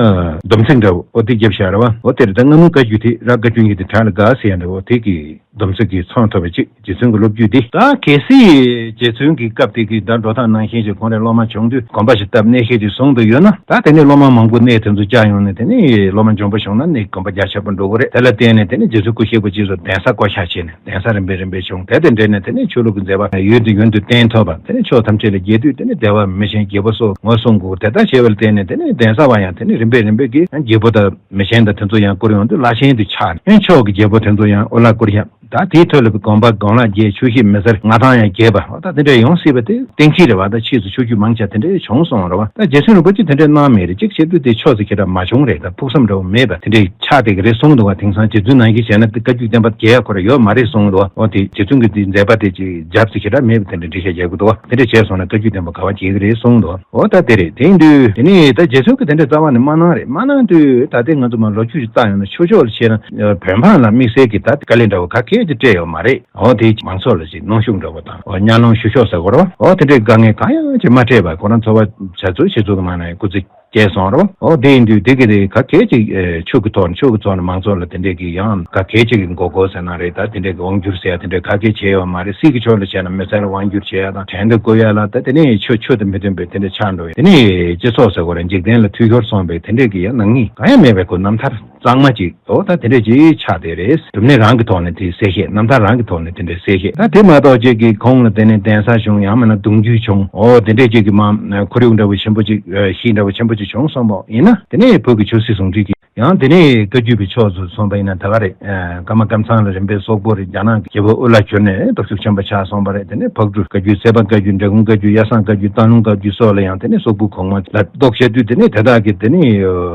སྡོམ་ཚིག་འདྲ་བོ་འོ་དེ་བརྒྱབ་བཞག་རེད་པ། འོ་དེ་རེད། ད་སྔ་མོའི་བཀའ་བརྒྱུད་དེ་ར་བཀའ་བརྒྱུད་གཉིས་ཏེ་བྲག་ལ་དགའ་ཟེར་ཡ་འདྲ་བོ་དེ་གི་སྡོམ་ཚིག་གི་ཚོན་ཐོབ་པ་ཅིག་རྗེ་བཙུན་གྱི་སློབ་བརྒྱུད་འདི། ད་གལ་སྲིད་རྗེ་བཙུན་གྱི་སྐབས་དེ་གི་ད་འགྲོ་སྟངས་ནང་བཞིན་ཞིག་ཁོང་རའི་སློབ་མ་བྱུང་དུས་དགོན་པ་ཞིག་བཏབ། གནས་བཤད་ཅིག་བཟུང་དུ་ཡོད་ན། ད་དེ་ནས་སློབ་མ་མང་པོ་གནས་དེ་ཚོ་བཅག་ཡོང་ནས། དེ་ནས་སློབ་མ་འཇོན་པོ་བྱུང་ན་གནས་དགོན་པ་རྒྱ་ཆེ་པོ་འགྲོ་གི་རེད། དེ་ལ་བརྟེན་ནས་དེ་ནས་རྗེ་བཙུན་སྐུ་གཤེགས་པ་རྗེས་སུ་གདན་ས་བསྐོ་བཞག་བྱས་ནས། གདན་ས་རིམ་པས་རིམ་པས་བྱུང་། དེ་དང་འབྲེལ་ནས་དེ་ནས་ཆོས་ལུགས་ཀྱི་མཛད་པ་ཡུན་དུ་ཡུན་དུ་བརྟན་ཐུབ་པ། དེ་ནས་ཕྱོགས་ཐམས་ཅད་ལ་རྒྱས་དུས། དེ་ནས་བདེ་བ་མི་ཆེན་རྒྱལ་པོ་སོགས་ངོ་སྲུང་དགོས། དེ་ལྟར་བྱས་པ་ལ་བརྟེན་ནས་དེ་ནས་གདན་ས་བ་ཡང་དེ་ནས་རིམ་པས་རིམ་པས་ཀྱིས་ཡང་རྒྱལ་པོ་དང་མི་ཆེན་དང་དེ་ཚོ་ཡང་བཀུར་ཡོང་དུས། བླ་ཆེན་དུ་ཆགས་ནས། ཡང་ཕྱོགས་ཀྱི་རྒྱལ་པོ་དེ་ཚོ་ཡང་འོ་ལ་བཀུར་ཡང་། ད་དེའི་ཐོག་ལ་དགོན་པ་སྒང་ལ་རྒྱས། ཆོས་གཞིས་མི་སེར་མངའ་ཐང་ཡང་རྒྱས་པ། འོ་ད་དེ་འདྲ་ཡོང་སྲིད་པ་དེ་གཏན་འཁེལ་རེད་པ། ད་ཕྱིས་སུ་ཆོས་བརྒྱུད་མང་ཆེ་དེ་འདྲ་བྱུང་སོང་རེད་པ། ད་རྗེ་བཙུན་རིན་པོ་ཆེ་དེ་འདྲ་གནང་མེད་རེད། གཅིག་བྱས་དུས་དེ་ཕྱོགས་སུ་ཁྱེད་རང་མ་བྱུང་རེད། ད་ཕུགས་བསམ་འདྲ་བོ་མེད་པ་དེ་འདྲའི་ཆགས་བསྡད་ཀྱི་རེད་གསུངས་འདུག་པ། དེང་སང་རྗེ་བཙུན་ནང་བཞིན་བྱས་ན་དེ་བཀའ་བརྒྱུད་བསྟན་པ་རྒྱས་ཡ་ཁོ་རང་ཡོད་མ་རེད་གསུངས་འདུག་པ། འོ་དེ་རྗེ་བཙུན་གྱི་དེ་མཛད་པ་དེ་ཅིག་རྒྱབ་ཙེ་ཁྱེད་རང་མེད་པ་དེ་འདྲ་འགྲེལ་བཤད་རྒྱག་གི་འདུག་པ། དེ་འདྲ་བྱས་སོང་ན་བཀའ་བརྒྱུད་བསྟན་པ་ག་པར་རྒྱས་ཀྱི་རེད་གསུངས་འདུག་འོ་ད་དེ་རེད། དེ་ཡིན་དུས་དེ་ནས་ད་རྗེ་བཙུན་གྱིས་དེ་འདྲ་རྩ་བ་ནས་མ་གནང་རེད། མ་གནང་དུས་ད་ལྟའི་ང་ཚོ་མར་ལོ་རྒྱུས་ཤིག་བལྟ་ཡོང་ན། ཆོས་ཕྱོགས་ལ་བྱས་ན་བོད་འབངས་ལ་དམིགས་བསལ་གྱི་ད་དཀའ་ལས་འདྲ་བོ་ག་གེ་ཅིག་སྤྲད་ཡོད་མ་རེད། འོ་དེ་མང་ཚོགས་ལ་ཅིག་གནོན་ཤུགས་འདྲ་བོ་དང་། འོ་གཉའ་གནོན་ཞུ་ཕྱོགས་ཟེར་དགོས་རེད་པ། འོ་དེ་འདྲའི་དཀའ་ངལ་གང་ཡང་ཅིག་མ་སྤྲད་པར་ཁོ་རང་འཚོ་བ་བྱ་ཚུལ་བྱེད་ཚུལ་གྱི་མ་ན་ཡང་སྐུ་ཚེ་ སྐྱེས་སོང་རོ། འོ་དེ་ཡིན་དུས་དེ་གི་དེ་ག་གེ་ཅིག་ཆོས་ཀྱི་ཐོག་ནས་ཆོས་ཀྱི་ཐོག་ནས་མང་ཚོགས་ལ་དེ་འདྲས་ཀྱི་ཡང་ག་གེ་ཅིག་གི་མགོ་སྐོར་ཟེར་ན་རེད། ད་དེ་འདྲས་ཀྱི་དབང་བསྒྱུར་ཟེར་ཡ་དེ་འདྲས་ག་གེ་བྱས་ཡོད་མ་རེད། སྲིད་ཀྱི་ཕྱོགས་ལ་བྱས་ན་མི་སེར་ལ་དབང་བསྒྱུར་བྱས་ཡ་དང་བྲན་དུ་བཀོལ་ཡ་ལ་ད་དེ་ནས་ཆོས་ཆོས་དང་མི་མཐུན་པའི་དེ་འདྲས་ཆགས་འགྲོ་ཡ། དེ་ནས་སྤྱི་ཚོགས་ཟེར་དགོས་རེད། འཇིག་རྟེན་ལ་འཐུས་ཤོར་སོང་བའི་དེ་འདྲས་ཀྱི་ཡ་ནག་ཉེས་གང་ཡང་མེད་པའི་ཁོ་རྣམ་ཐར་གཙང་མ་ཅིག་འོ་ད་དེ་འདྲས་ཅིག་ཆགས་བསྡད་རེད། སྒྲུབ་གནས་རང་གི་ཐོག་ནས་དེ་གསལ་བཤད། རྣམ་ཐར་རང་གི་ཐོག་ནས་དེ་འདྲས་གསལ་བཤད། ད་དེ་མ་གཏོགས་ཅིག་གི་ཁོང་ལ་དེ་ནས་གདན་ས་བྱུང་ཡང་མིན་ན་གདུང་རྒྱུད་བྱུང་འོ་དེ་འདྲས་ཅིག་གི་མ་ཁོར་ཡུག་འདྲ་བོ་ཆེན་པོ་ཅིག་གཤིས་འདྲ་བོ་ཆེན་པོ་ཅིག་བྱུང་སོང་བ་ཡིན་ན། དེ་ནས་བོད་ཀྱི་ཆོས་སྲིད་ཟུང་འབྲེལ་གྱི་ཡང་དེ་ནས་བཀའ་བརྒྱུད་པའི་ཕྱོགས་སུ་སོང་བ་ཡིན་ན་ད་ག་རེད། ཀརྨ་ཀམ་ཚང་ལ་རིམ་པས་སོག་པོ་རེད། རྒྱ་ནག་གི་རྒྱལ་པོ་དབུ་བླ་གྱུར་ནས་སྟོབས་ཤུགས་ཆེན་པོ་ཆགས་སོང་བ་རེད། དེ་ནས་ཕག་གྲུ་བཀའ་བརྒྱུད། སེ་པ་བཀའ་བརྒྱུད། འབྲས་སྤུངས་བཀའ་བརྒྱུད། གཡའ་བཟང་བཀའ་བརྒྱུད། སྟག་ལུང་བཀའ་བརྒྱུད་སོགས་ལ་ཡང་དེ་ནས་སོག་པོའི་གོང་མ་ལ་གཏོགས་བྱས་དུས་དེ་ནས་དེ་དག་གིས་དེ་ནས་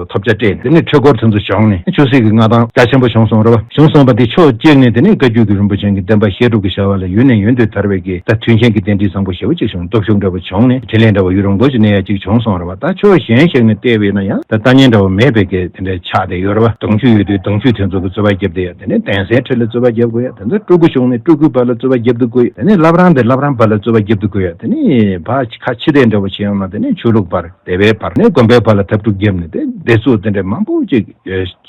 ཐོབ་བྱ་སྤྲད། དེ་ནས་ཁྲི་སྐོར་དེ་ཚོ་བྱུང་ནས་ཆོས་སྲིད་ཀྱི་མངའ་ཐང་རྒྱ་ཆེན་པོ་བྱུང་སོང་རེད་བ། བྱུང་སོང་བ་དེ་ཕྱོགས་གཅིག་ནས་དེ་ནས་བཀའ་བརྒྱུད་ཀྱི་རིན་པོ་ཆེ་གི་བསྟན་པ་བཤད་སྒྲུབ་ཀྱི་བྱ་བ་ལ་ཡུན་ནས་ཡུན་དུ་དར་བའི་གི་ད་མཐུན་རྐྱེན་གྱི་རྟེན་འབྲེལ་བཟང་པོ་ཞེ་པོ་ཅིག་བྱུང་། སྟོབས་ཤུགས་འདྲ་བོ་བྱུང་ནས་འཕྲིན་ལས་འདྲ་བོ་ཡུན་རིང་པོ་ཞིག་གནས་ཡ་ཅིག་བྱུང་སོང་རེད་བ། ད་ཕྱོགས་གཞན་ཞིག་ནས་བལྟས་པས་ན་ཡང་ད་ལྟ་ཉན་འདྲ་བོ་མེད་པའི་གི་དེ་འདྲའི་ཆགས་བསྡད་ཡོད་རེད་བ། གདུང་རྒྱུད་ཡོད་དུས་གདུང་རྒྱུད་དེ་ཚོ་གི་རྩོད་པ་རྒྱབ་བསྡད་ཡ། དེ་ནས་གདན་སའི་ཁྲི་ལ་རྩོད་པ་རྒྱབ་དགོས་ཡ། དེ་ཚོ་སྤྲུལ་སྐུ་བྱུང་ནས་སྤྲུལ་སྐུའི་བར་ལ་རྩོད་པ་རྒྱབ་ཏུ་དགོས་ཡ། དེ་ནས་བླ་བྲང་དེ་བླ་བྲང་བར་ལ་རྩོད་པ་རྒྱབ་ཏུ་དགོས་ཡ། དེ་ནས་ཕར་ཁ་ཕྱི་བལྟས་འདྲ་བོ་བྱས་ཡོང་ན་དེ་ནས་ཆོས་ལུགས་བར། སྡེ་པའི་བར་ནས་དགོན་པའི་བར་ལ་འཐབ་འཁྲུག་བརྒྱབ་ནས་དེ་སྡེ་ཚོགས་དེ་འདྲ་མང་པོ་ཅིག་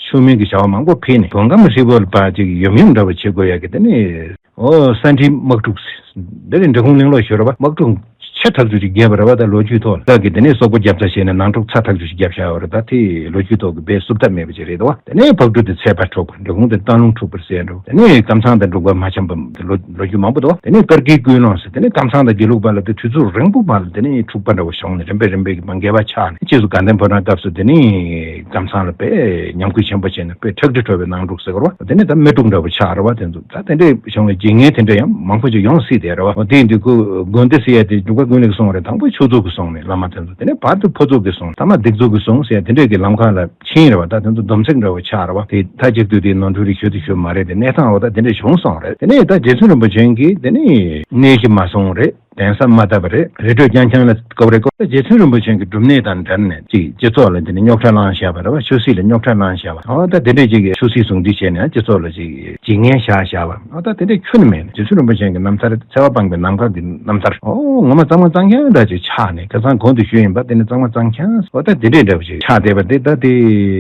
ཆོས་མིན་གྱི་བྱ་བ་མང་པོ་འཕེལ་ནས་བོད་ཁམས་ཧྲིལ་པོ་ལ་ཕར་ཅིག་ཡོམ་ཡོམ་འདྲ་བོ་བྱེད་དགོས་ཡ་གི། དེ་ནས་ཨོ་ས་འབྲིང་དམག་འཁྲུག་འདི་ནི་འབྲི་གུང་གླིང་ལོག་ཞོར་བ་དམག་འཁྲུག་ཆེ་ཐག་ཆོད་ཅིག་བརྒྱབ་པ་རེད་བ། ད་ལོ་རྒྱུས་ཐོག་ལ་ད་གི་དེ་ནས་སོག་པོ་རྒྱབ་རྩ་བྱས་ནས་ནང་འཁྲུག་ཚ་ཐག་ཆོད་ཅིག་བརྒྱབ་བཞག་པ་རེད། ད་དེ་ལོ་རྒྱུས་ཐོག་གི་དཔེ་བསུབ་ཐབས་མེད་པ་ཅིག་རེད་དོ། དེ་ནས་ཕག་གྲུ་དེ་ཚལ་པ་འཁྲུགས་པ། འབྲི་གུང་དེ་སྟག་ལུང་འཁྲུགས་པར་ཟེར་འགྲོ། དེ་ནས་ཀམ་ཚང་དང་འབྲུག་པ་མ་འཆམ་པ་ལོ་ལོ་རྒྱུས་མང་པོ་འདུག། དེ་ནས་བཀའ་བརྒྱུད་ཀུན་སློང་ཟེར། དེ་ནས་ཀམ་ཚང་དང་དགེ་ལུགས་པ་ལ་དེ་དུས་ཚོད་རིང་པོ་བར་ལ་དེ་ནས་འཁྲུག་པ་འདྲ་བོ་བྱུང་ནས་རིམ་པས་རིམ་པས་ཀྱི་མ་འགལ་བ་ཆགས་ནས། རྗེས་སུ་དགའ་ལྡན་ཕོ་བྲང་སྐབས་སུ་དེ་ནས་ཀམ་ཚང་ལ་དཔེ་ཉམས་རྒུད་ཆེན་པོ་བྱས་ནས་དཔེ་ཁྲག་དྲི་བྲོ་བའི་ནང་འཁྲུག་ཟེར་བ་རེད་བ། དེ་ནས་ད་མི་འཁྲུག་འདྲ་བོ་ཆགས་རེད་བ། དེ་ཚོ་ད་དེ་འདྲས་བྱུང་བའི་རྗེས་ངན་དེ་འདྲ་ཡང་མང་པོ་ཅིག་ཡོང་སྲིད་དེ་རེད་བ། འོ་དེ་ཡིན་དུས་ཁོ་དགོན་སྡེ་ཟེར་ཡ་དེ་འབྲུག་པ་ཀུན་ལེགས་སོང་བ་རེད། དང་པོ་ཆོས་ཚོགས་ཀྱི་སོང་ནས་བླ་མ་དེ་ཚོ། དེ་ནས་བར་དུ་ཕོ་ཚོགས་ཀྱི་སོང་། ཐ་མ་སྡིག་ཚོགས་ཀྱི་སོང་ཟེར་ཡ་དེ་འདྲས་ཀྱི་ལམ་ཁ་ལ་ཕྱིན་རེད་བ། ད་དེ་ཚོ་སྡོམ་ཚིག་འདྲ་བོ་ཆགས་རེད་བ། དེ་མཐའ་གཅིག་ཏུ་དེ་ནོར་འཁྲུལ་རིགས་ཤོད་དེ་ཤོད་མ་རེད། དེ་གནས་སྟངས་འོ་ད་དེ་འདྲས་བྱུང་སོང་རེད། དེ་ནས་ད་རྗེ་བཙུན་རིན་པོ་ཆེ་གིས་དེ་ནས་གནས་གཞི་མ་སོང་རེད། གདན་ས་མ་བཏབ་པ་རེད། རི་ཁྲོད་རྐྱང་རྐྱང་ལ་སྐབས་རེ་སྐབས་རྗེ་བཙུན་རིན་པོ་ཆེ་གི་སྒྲུབ་གནས་དང་འབྲེལ་ནས་ཅིག་སྤྱི་ཚོགས་ལ་དེ་ནས་རྙོག་དྲ་བསླངས་བཞག་པ་རེད་བ། ཆོས་སྲིད་ལ་རྙོག་དྲ་བསླངས་བཞག་པ། འོ་ད་དེ་འདྲས་ཅིག་གི་ཆོས་སྲིད་ཟུང་འབྲེལ་བྱས་ནས་སྤྱི་ཚོགས་ལ་ཅིག་རྗེས་ངན་བཞག་བཞག་པ། འོ་ད་དེ་འདྲས་ཁྱོན་ནས་མེད་ནས་རྗེ་བཙུན་རིན་པོ་ཆེ་གི་རྣམ་ཐར་འཚེ་བ་སྤངས་པའི་ནམ་མཁའ་གི་རྣམ་ཐར། ཨོ་ངོ་མ་གཙང་མ་གཙང་རྐྱང་འདྲ་ཅིག་ཆགས་ནས། ཁ་སང་གོང་དུ་ཞུས་ཡིན་པ། དེ་ནི་གཙང་མ་གཙང་རྐྱང་། ཨོ་ད་དེ་འདྲས་འདྲ་པོ་ཅིག་ཆགས་བསྡད་པ་དེ། ད་དེ་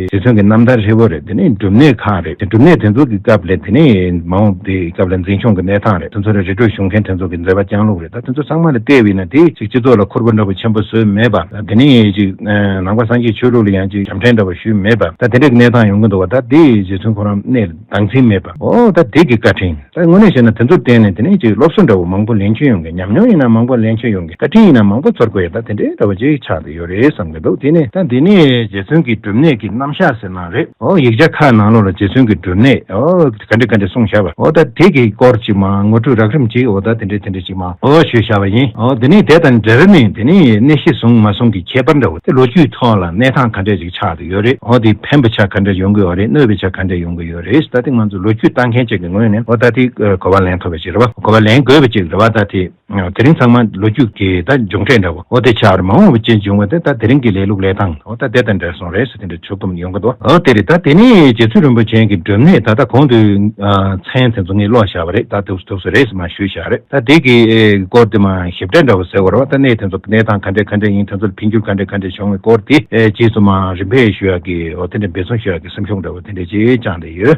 རྗེ་བཙུན་གྱི་རྣམ་ཐར་ཧྲིལ་པོ་རེད། དེ་ནི་སྒྲུབ་གནས་ཁག་རེད། སྒྲུབ་གནས་དེ་ཚོ་གི་སྐབས་ལ་དེ་ནི་མ་འོངས་པའི་སྐབས་ལ་འཛིན་སྐྱོང་གི་གནས་སྟངས་རེད། དེ་ཚོ་ལ་རི་ཁྲོད་གཞུང་མཁན་དེ་ཚོ་གི་མཛད་པ་བསྐྱངས་ལུགས་རེད། ད་དེ་ཚོ་ཚང་མ་ལ་བལྟས་པ་ཡིན་ན་དེ་ཅིག་སྤྱི་ཚོགས་ལ་ཁུར་པོ་འདྲ་པོ་ཆེན་པོ་བཟོས་མེད་པ། དེ་ནི་ཅིག་ནང་པ་སངས་རྒྱས་ཆོས་ལུགས་ལ་ཡང་ཅིག་ཞབས་འདྲེན་འདྲ་པོ་ཞུས་མེད་པ། ད་དེ་འདྲས་གནས་སྟངས་ཡོང་གི་འདུག་བ། ད་དེ་རྗེ་བཙུན་ཁོ་རང་གནས་ལ་འདང་ཚིག་མེད་པ། ཨོ་ད་དེ་གི་བཀའ་དྲིན། ད་དངོས་གནས་བཤད་ན་དེ་ཚོར་བརྟེན་ནས་དེ་ནས་ཅིག་སློབ་གསོ་འདྲ་བོ་མང་པོ་ལེན་རྒྱུ་ཡོང་གི། ཉམས་མྱོང་ཡིན་ན་མང་པོ་ལེན་རྒྱུ་ཡོང་གི། བཀའ་དྲིན་ཡིན་ན་མང་པོ་ཚོར་དགོས་ཡ། ད་དེ་འདྲའི་འདྲ་བོ་ཅིག་ཆགས་བསྡད་ཡོད་རེད་བསམ་གི་འདུག། དེ་ནས་ད་འདི་ནས་རྗེ་བཙུན་གྱི་སྒྲུབ་གནས་ཀྱི་རྣམ་གཞག་ཟེར་ན་རེད། ཨོ་ཡིག་ཆ་ཁག་ནང་ལོགས་ལ་རྗེ་བཙུན་གྱི་སྒྲུབ་གནས་ཨོ་ག་འདྲ་ག་འདྲ་གསུངས་བཞག་པ། ཨོ་ད་དེ་གི་སྐོར་ཅིག་མ་ངོ་སྤྲོད་རགས་རིམ་ཅིག་ཨོ་ད་དེ་འདྲ་དེ་འདྲ་ཅིག་མ་ཨོ་ཞུས་བཞག་པ་ཡིན། ཨོ་དེ་ནས་དེ་དང་འབྲེལ་ནས་དེ་ནས་གནས་གཞི་བཟུང་མ་བཟུང་གི་ཁྱད་པར་འདྲ་བོ། དེ་ལོ་རྒྱུས་ཐོག་ལ་གནས་སྟངས་ག་འདྲ་ཅིག་ཆགས་བསྡད་ཡོད་རེད། ཨོ་དེ་ཕན་པ་ཆ་ག་འདྲ་ཡོང་གི་ཡོད་རེད། གནོད་པའི་ཆ་ག་འདྲ་ཡོང་གི་ཡོད་རེད། ད་དེ་ང་ཚོ་ལོ་རྒྱུས་ལྟ་མཁན་ཅིག་གི་ངོས་ནས་ཨོ་ད་དེ་གོ་བ་ལེན་ཐུབ་པ་ཅིག་རེད་བ། གོ་བ་ལེན་དགོས་པ་ཅིག་རེད་བ། ད་དེ་དེ་རིང་ཚང་མ་ལོ་རྒྱུས་ཀྱི་ད་མཇུག་འབྲས་འདྲ་བོ་ཨོ་དེ་ཆགས་རེད། མ་འོངས་པ་ཅན་བྱུང་བ་དེ་ད་དེ་རིང་གི་ལས་ལུགས་ལས་སྟངས་ཨོ་ད་དེ་དང་འབྲེལ་སོང་རེད་ཟེར་དེ་འདྲ་ཆོག་གམ་ཡོང་གི་འདུག། ཨོ་དེ་རེད། ད་དེ་ནས་རྗེ་བཙུན་རིན་པོ་ཆེ་གི་སྒྲུབ་གནས་ད་ལྟ་གོང་དུ་མཚན་དེ་ཚོ་ངས་ཀློག་བཞག་པ་རེད། ད་དུས་སུ་དུས་སུ་རེད་ཟེར་མ་ཞུས་བཞག་རེད། ད་དེ་གི་སྐོར་དེ་མ་ཞིབ་ཕྲ་འདྲ་བོ་ཟེར་བ་རེད་བ། ད་གནས་དེ་ཚོ་གནས་སྟངས་ག་འདྲ་ག་འདྲ་ཡིན། དེ་ཚོ་ལ་འཕེལ་འགྱུར་ག་འདྲ་ག་འདྲ་བྱུང་བའི་སྐོར་དེ་རྗེས་སུ་མ་རིམ་པས་ཞུ་ཡག་གི་ཨོ་དེ་འདྲ་འབད་བརྩོན་ཞུ་ཡག་གི་སེམས་ཤུགས་འདྲ་བོ་དེ་འདྲ་ཅིག་བཅངས་བསྡད་ཡོད།